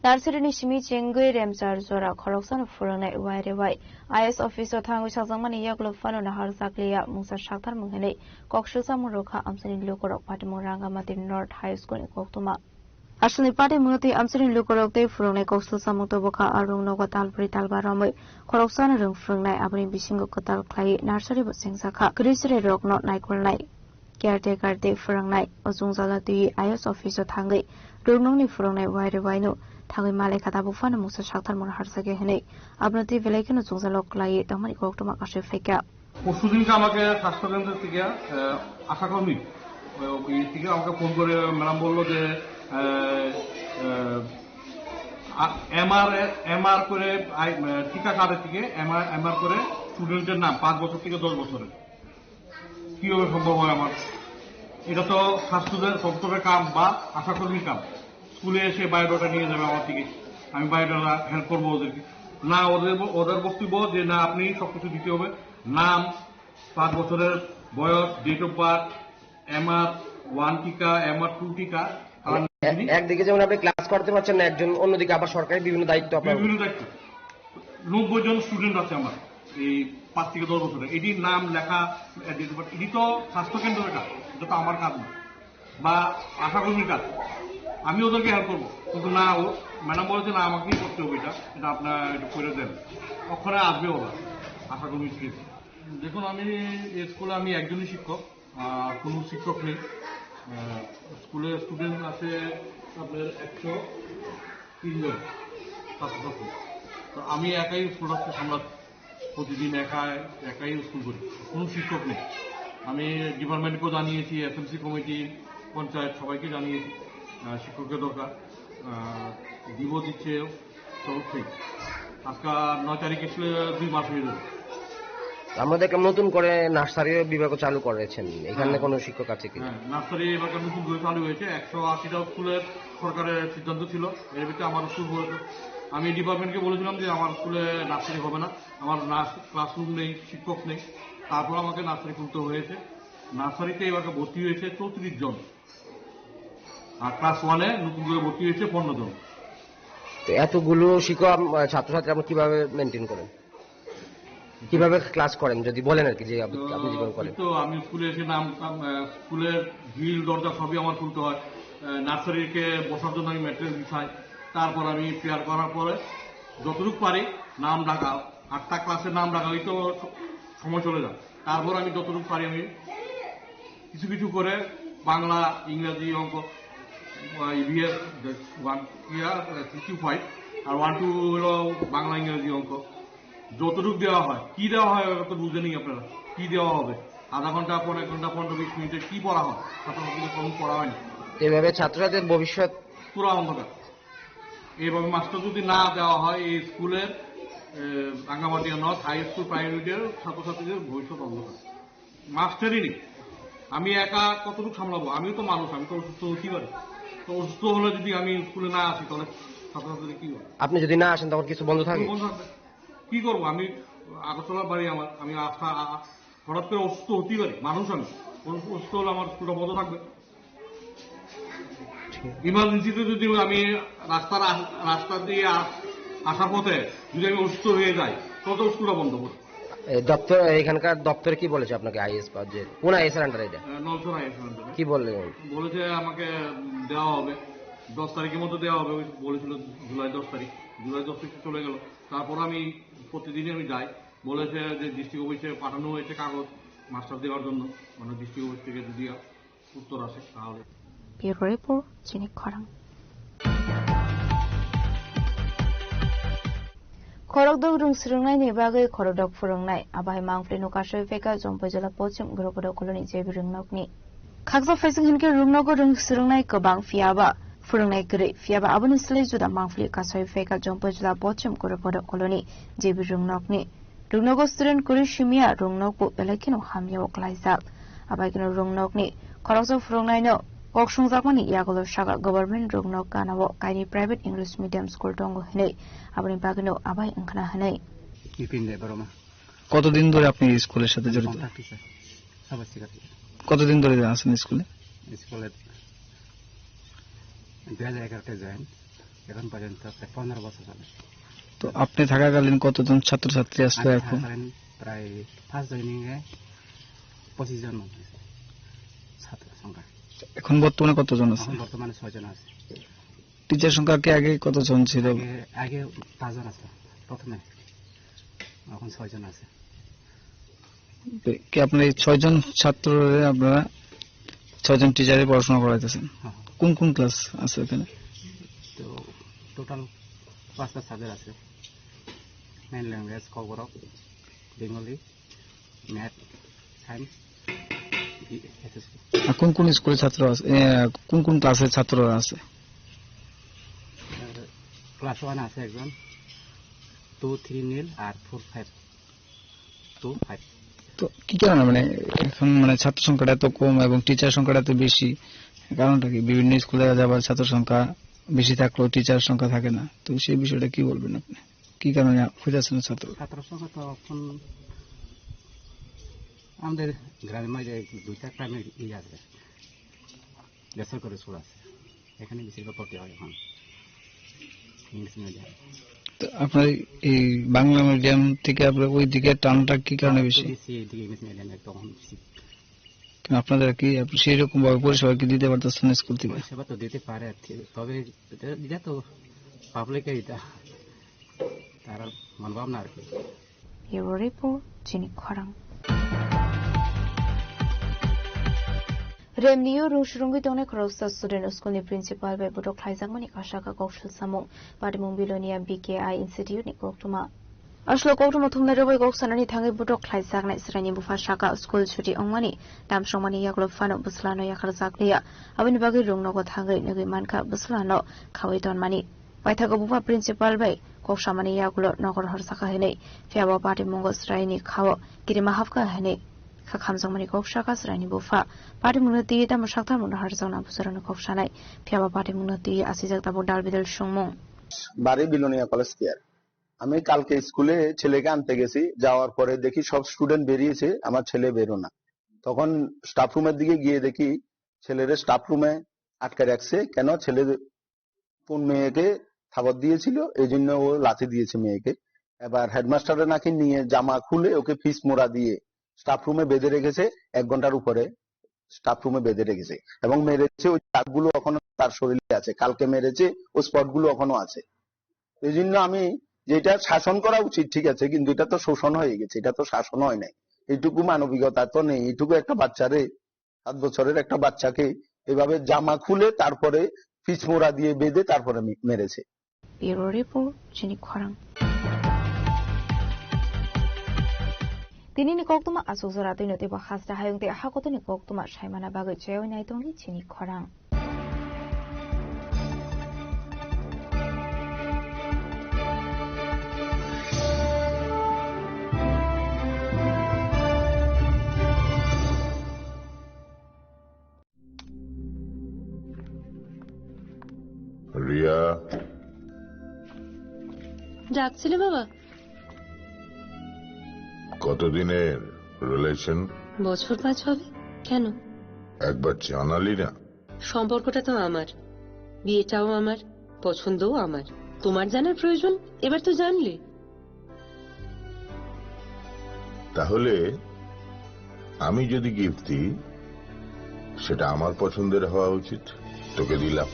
Nursery ni simi chengwi remchar jora khoroksano phwrwngnai wai re wai. I A S office o thangwi sajakmani yagulo phano naharjakliya mungsa sakthar mung hinwi koksil chamung rwkha amchaini lukurok Patimung Rangamati North High School ni koktwma. Aswkni Patimung tei amchaini lukurok tei phwrwngnai koksil chamung tubukha, a rung nogo talbrwi talba romwi khoroksano rwng phwrwngnai, aboni bisingo kwtal khlaiwi nursery bo chengjakha, kwrwi chwrai rokno naikolnai. Caretaker tei phwrwngnai o chwngjalno twiwi I A S office o thangwi rwngnokni phwrwngnai wai re waino thangwi malai kha, tabuk phano mungsa sakthar mung harjakya hinwi abono twi belai kheno chwngjalno kwlaiwi tongmani koktwma kasui phaikha. পরশুদিনকে আমাকে স্বাস্থ্যকেন্দ্র থেকে, আহ, আশাকর্মী, আহ, ওই থেকে আমাকে ফোন করে ম্যাডাম বললো যে, আহ, আহ, আ-, এমআর, এমআর করে আই-, আহ, টিকা কার্ডের থেকে এমআর, এমআর করে স্টুডেন্টের নাম পাঁচ বছর থেকে দশ বছরের। কিভাবে সম্ভব হয় আমার? এটা তো স্বাস্থ্য দপ্তরের কাম বা আশাকর্মীর কাম। স্কুলে এসে বায়োডাটা নিয়ে যাবে আমার থেকে, আমি বায়োডাটা হেল্প করবো ওদেরকে। না, ওদের ব-, ওদের বক্তব্য যে না, আপনি সবকিছু দিতে হবে, নাম, পাঁচ বছরের বয়স, date of birth, MR one টিকা, এমআর টু টিকা, তারা এক-, একদিকে যেমন আপনি ক্লাস করতে পারছেন না একজন, অন্যদিকে আবার সরকারি বিভিন্ন দায়িত্ব আপনার। বিভিন্ন দায়িত্ব। নব্বই জন স্টুডেন্ট আছে আমার এই পাঁচ থেকে দশ বছরের। এটির নাম লেখা, ডেট অফ বার্থ, এটি তো স্বাস্থ্যকেন্দ্রের কাজ, এটা তো আমার কাজ না, বা আশাকর্মীর কাজ। আমি ওদেরকে হেল্প করবো, কিন্তু না, ও ম্যাডাম বলেছে, "না, আমাকেই করতে হবে এটা, এটা আপনারা এটা করে দেন।" ওখানে আসবে ওরা, আশাকর্মী স্কুল। দেখুন, আমি এই স্কুলে আমি একজনই শিক্ষক, আর কোনো শিক্ষক নেই। আহ, স্কুলে স্টুডেন্ট আছে আপনার একশো তিনজন ছাত্রছাত্রী। তো আমি একাই স্কুলটা সামলাচ্ছি, প্রতিদিন একা, একাই স্কুল করি, কোনো শিক্ষক নেই। আমি ডিপার্টমেন্টকেও জানিয়েছি, এসএমসি কমিটি, পঞ্চায়েত, সবাইকে জানিয়েছি। আহ, শিক্ষকের দরকার। আহ, দিব দিচ্ছে, চলছেই। আজকে নয় তারিখ এসে দুই মাস হয়ে যাবে। আমরা দেখলাম নতুন করে নার্সারি বিভাগও চালু করেছেন, এখানে হ্যাঁ। কোনো শিক্ষক আছে কি? হ্যাঁ, নার্সারি এবার নতুন করে চালু হয়েছে। একশো আশিটা স্কুলের সরকারের সিদ্ধান্ত ছিল, এর ভিতরে আমার স্কুল বলেছে। আমি ডিপার্টমেন্টকে বলেছিলাম যে আমার স্কুলে নার্সারি হবে না, আমার নার্স-, ক্লাসরুম নেই, শিক্ষক নেই। তারপর আমাকে নার্সারি খুলতে হয়েছে। নার্সারিতে এবার ভর্তি হয়েছে চৌত্রিশ জন, আর ক্লাস ওয়ানে নতুন করে ভর্তি হয়েছে পনেরো জন। তো এতগুলো শিক্ষক আম-, ছাত্রছাত্রী আপনি কিভাবে মেনটেন করেন? কিভাবে ক্লাস করেন যদি বলেন আর কি, যে আপনি, তো আপনি যেভাবে করেন। এই তো আমি স্কুলে এসে নাম, আম, আহ, স্কুলের গ্রিল দরজা সবই আমার খুলতে হয়। আহ, নার্সারিকে বসার জন্য আমি ম্যাট্রেস বিছাই। তারপর আমি প্রেয়ার করার পরে যতটুকু পারি নাম ডাকা, আটটা ক্লাসের নাম ডাকা, ওই তো স-, সময় চলে যায়। তারপর আমি যতটুকু পারি আমি কিছু কিছু করে বাংলা, ইংরাজি, অঙ্ক, আহ, ইভিএস, ওয়ান, ইয়া, থ্রি টু ফাইভ, আর ওয়ান টু হলো বাংলা, ইংরাজি, অঙ্ক। যতটুকু দেওয়া হয়, কি দেওয়া হয়, ওটা তো বুঝে নেই আপনারা, কি দেওয়া হবে, আধা ঘন্টা, পনেরো ঘন্টা, পনেরো বিশ মিনিটে কি পড়া হয়, ছাত্রছাত্রীদের কোনো পড়া হয় না। এভাবে ছাত্রছাত্রীর ভবিষ্যৎ পুরা অন্ধকার। এইভাবে মাস্টার যদি না দেওয়া হয়, এই স্কুলের, এ, রাঙ্গামাটিয়া নর্থ হাই স্কুল প্রাইমারির ছাত্রছাত্রীদের ভবিষ্যৎ অন্ধকার। মাস্টারই নেই। আমি একা কতটুকু সামলাবো? আমিও তো মানুষ, আমি তো অসুস্থ হতেই পারি। তো অসুস্থ হলে যদি আমি স্কুলে না আসি, তাহলে ছাত্রছাত্রীদের কি হবে? আপনি যদি না আসেন, তখন কিছু বন্ধ থাকে? বন্ধ থাকবে। কি করবো আমি? আগরতলার বাড়ি আমার, আমি আস্থা, আ-, আ-, হঠাৎ করে অসুস্থ হতেই পারি, মানুষ আমি। অসু-, অসুস্থ হলে আমার স্কুলটা বন্ধ থাকবে। ইমার্জেন্সিতে যদি আমি রাস্তার আ-, রাস্তা দিয়ে আস-, আসার পথে যদি আমি অসুস্থ হয়ে যাই, তখন তো স্কুলটা বন্ধ করবো। এই দপ্তর, এখানকার দপ্তরে কি বলেছে আপনাকে, আইএস বা যে কোন আইএস এর আন্ডারে এটা? আহ, নলছড়া আইএস এর আন্ডারে। কি বললেন? বলেছে আমাকে দেওয়া হবে, দশ তারিখের মধ্যে দেওয়া হবে, ওই বলেছিল জুলাই দশ তারিখ, জুলাই দশ তারিখ চলে গেল। তারপর আমি প্রতিদিনই আমি যাই, বলেছে যে ডিস্ট্রিক্ট অফিসে পাঠানো হয়েছে কাগজ মাস্টার দেওয়ার জন্য, মানে ডিস্ট্রিক্ট অফিস থেকে যদি উত্তর আসে তাহলে। Bureau Report, Chini Khorang. Khorokdok rwng swrwngnaini bagwi khorokdok phwrwngnai, abo hai mangpli no kasui phaikha Jompui jila Pochim Guruphodo koloni J B Rwngnokni. Khaksa phaising hinkhe rwngnogo rwng swrwngnai kwbang, phiyaba phwrwngnai kwrwi, phiyaba aboni slai juda mangpli kasui phaikha Jompui jila Pochim Guruphodo koloni J B Rwngnokni. Rwngnogo student kwrwi simiya rwngnokbo belai kheno hamyao klaijak. Abai kheno rwngnokni khoroksa phwrwngnaino kok sungjakmani yagulo saka government rwngnok ganao kainwi private English medium school tongo hinwi, aboni bagwino abai wngkhana hinwi. Bipin দেববর্মা। কতদিন ধরে আপনি এই স্কুলের সাথে জড়িত? Contract teacher, সবার শিক্ষার্থী। কতদিন ধরে আছেন স্কুলে? স্কুলে দুই হাজার এগারোতে জয়েন, এখন পর্যন্ত প্রায় পনেরো বছর চলে। তো আপনি থাকাকালীন কতজন ছাত্রছাত্রী আসতো আমি এখন? থাকাকালীন প্রায় ফার্স্ট জয়েনিং এ পঁচিশ জন মতো আছে ছাত্র সংখ্যা। এখন বর্তমানে কতজন আছে? এখন বর্তমানে ছয় জন আছে। টিচার সংখ্যা কি আগে কতজন ছিল? আগে, আগে পাঁচজন আছে প্রথমে, এখন ছয়জন আছে। কি আপনার এই ছয়জন ছাত্ররে আপনারা ছয়জন টিচারে পড়াশোনা করাইতেছেন? হ্যাঁ, হ্যাঁ। কোন কোন ক্লাস আছে এখানে? তো টোটাল পাঁচটা সাবজেক্ট আছে, main language, Kokborok, Bengali, math, science, SSC. আর কোন কোন স্কুলের ছাত্র আছে, এ, কোন কোন ক্লাসের ছাত্র আছে? ক্লাস ওয়ান আছে একজন, টু, থ্রি নীল, আর ফোর, ফাইভ, টু, ফাইভ। তো কি কারণে মানে এখন মানে ছাত্র সংখ্যাটা এত কম এবং টিচার সংখ্যাটা এত বেশি, কারণটা কি? বিভিন্ন স্কুলে দেখা যায় আবার ছাত্র সংখ্যা বেশি থাকলেও টিচার সংখ্যা থাকে না, তো সেই বিষয়টা কি বলবেন আপনি? কি কারণে হইতেছে না ছাত্র? ছাত্র সংখ্যা তো এখন আমাদের গ্রামের মাঝে দুইটা প্রাইমারি ইয়ে আছে, বেসরকারি স্কুল আছে, এখানে বেশিরভাগ ভর্তি হয় এখন ইংলিশ মিডিয়াম। তো আপনার এই বাংলা মিডিয়াম থেকে আপনার ওই দিকে টানটা কি কারণে বেশি? বেশি এইদিকে ইংলিশ মিডিয়াম একদম বেশি। কিন্তু আপনাদের কি, আপনি সেই রকম ভাবে পরিষেবা কি দিতে পারতেছেন স্কুল থেকে? পরিষেবা তো দিতে পারে, ঠিক, তবে এটা, এটা তো পাবলিকের এটা, তারা মনোভাবনা আর কি। Bureau Report, Chini Khorang. Remnio rung surungwi tongnai khoroksa student school ni principal bai botok khlaijakmani kasaka kok silsamung. Patimung Bilonia B K I Institute ni koktwma. Aswk koktwma thumnai rwbai kok sanani thangwi botok khlaijaknai chwraini bupha saka school chuti wngmani, damsrokmani yagulo phano bwslano yakharjakliya. Aboni bagwi rung nogo thangwi nugwi mankha bwslano khawi tonmani. Paithago bupha principal bai kok samani yagulo nokor horjakha hinwi, phiyaba patimungo chwraini khao kirima hapkha hinwi kha khamjakmani kok saka chwraini bupha. Patimungno twiwi tamo sakthar mungno harjakna bwsarokno kok sanai, phiyaba patimungno twiwi asijak tabuk dal bidal songmung. বাড়ি Belonia college square. আমি কালকে স্কুলে ছেলেকে আনতে গেছি, যাওয়ার পরে দেখি সব স্টুডেন্ট বেরিয়েছে, আমার ছেলে বেরো না। তখন স্টাফ রুমের দিকে গিয়ে দেখি ছেলেরে স্টাফ রুমে আটকে রাখছে। কেন? ছেলে কোন মেয়েকে থাবড় দিয়েছিল, এই জন্য ও লাথি দিয়েছে মেয়েকে। এবার হেডমাস্টাররা নাকি নিয়ে জামা খুলে ওকে ফিস মোড়া দিয়ে স্টাফ রুমে বেঁধে রেখেছে এক ঘন্টার উপরে। স্টাফ রুমে বেঁধে রেখেছে এবং মেরেছে, ওই দাগগুলো এখনো তার শরীরে আছে, কালকে মেরেছে, ওই স্পটগুলো এখনো আছে। এই জন্য আমি, যেটা শাসন করা উচিত ঠিক আছে, কিন্তু এটা তো শোষণ হয়ে গেছে, এটা তো শাসন হয় নাই। এইটুকু মানবিকতা তো নেই। এইটুকু একটা বাচ্চারে, সাত বছরের একটা বাচ্চাকে এভাবে জামা খুলে তারপরে ফিস মোড়া দিয়ে বেঁধে তারপরে মে- মেরেছে। Bureau Report, Chini Khorang. Tinini koktwma aswk jora twino teibo hasta hayung tei hakotoni koktwma saimana bagwi chaywi nai tongdi Chini Khorang. Riya. ডাকছিলে বাবা? কতদিনের রিলেশন? বছর পাঁচ হবে। কেন? একবার জানালি না। সম্পর্কটা তো আমার, বিয়েটাও আমার, পছন্দও আমার। তোমার জানার প্রয়োজন, এবার তো জানলে। তাহলে আমি যদি গিফট দিই, সেটা আমার পছন্দের হওয়া উচিত। তোকে দিলাম,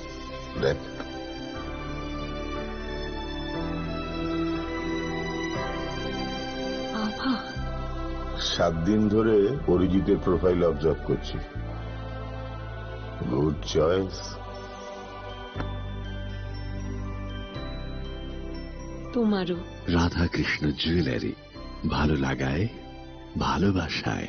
দেখ। বাবা। সাত দিন ধরে অরিজিতের প্রোফাইল অবজার্ভ করছি। Good choice. তোমারও। রাধাকৃষ্ণ জুয়েলারি, ভালো লাগায়, ভালোবাসায়।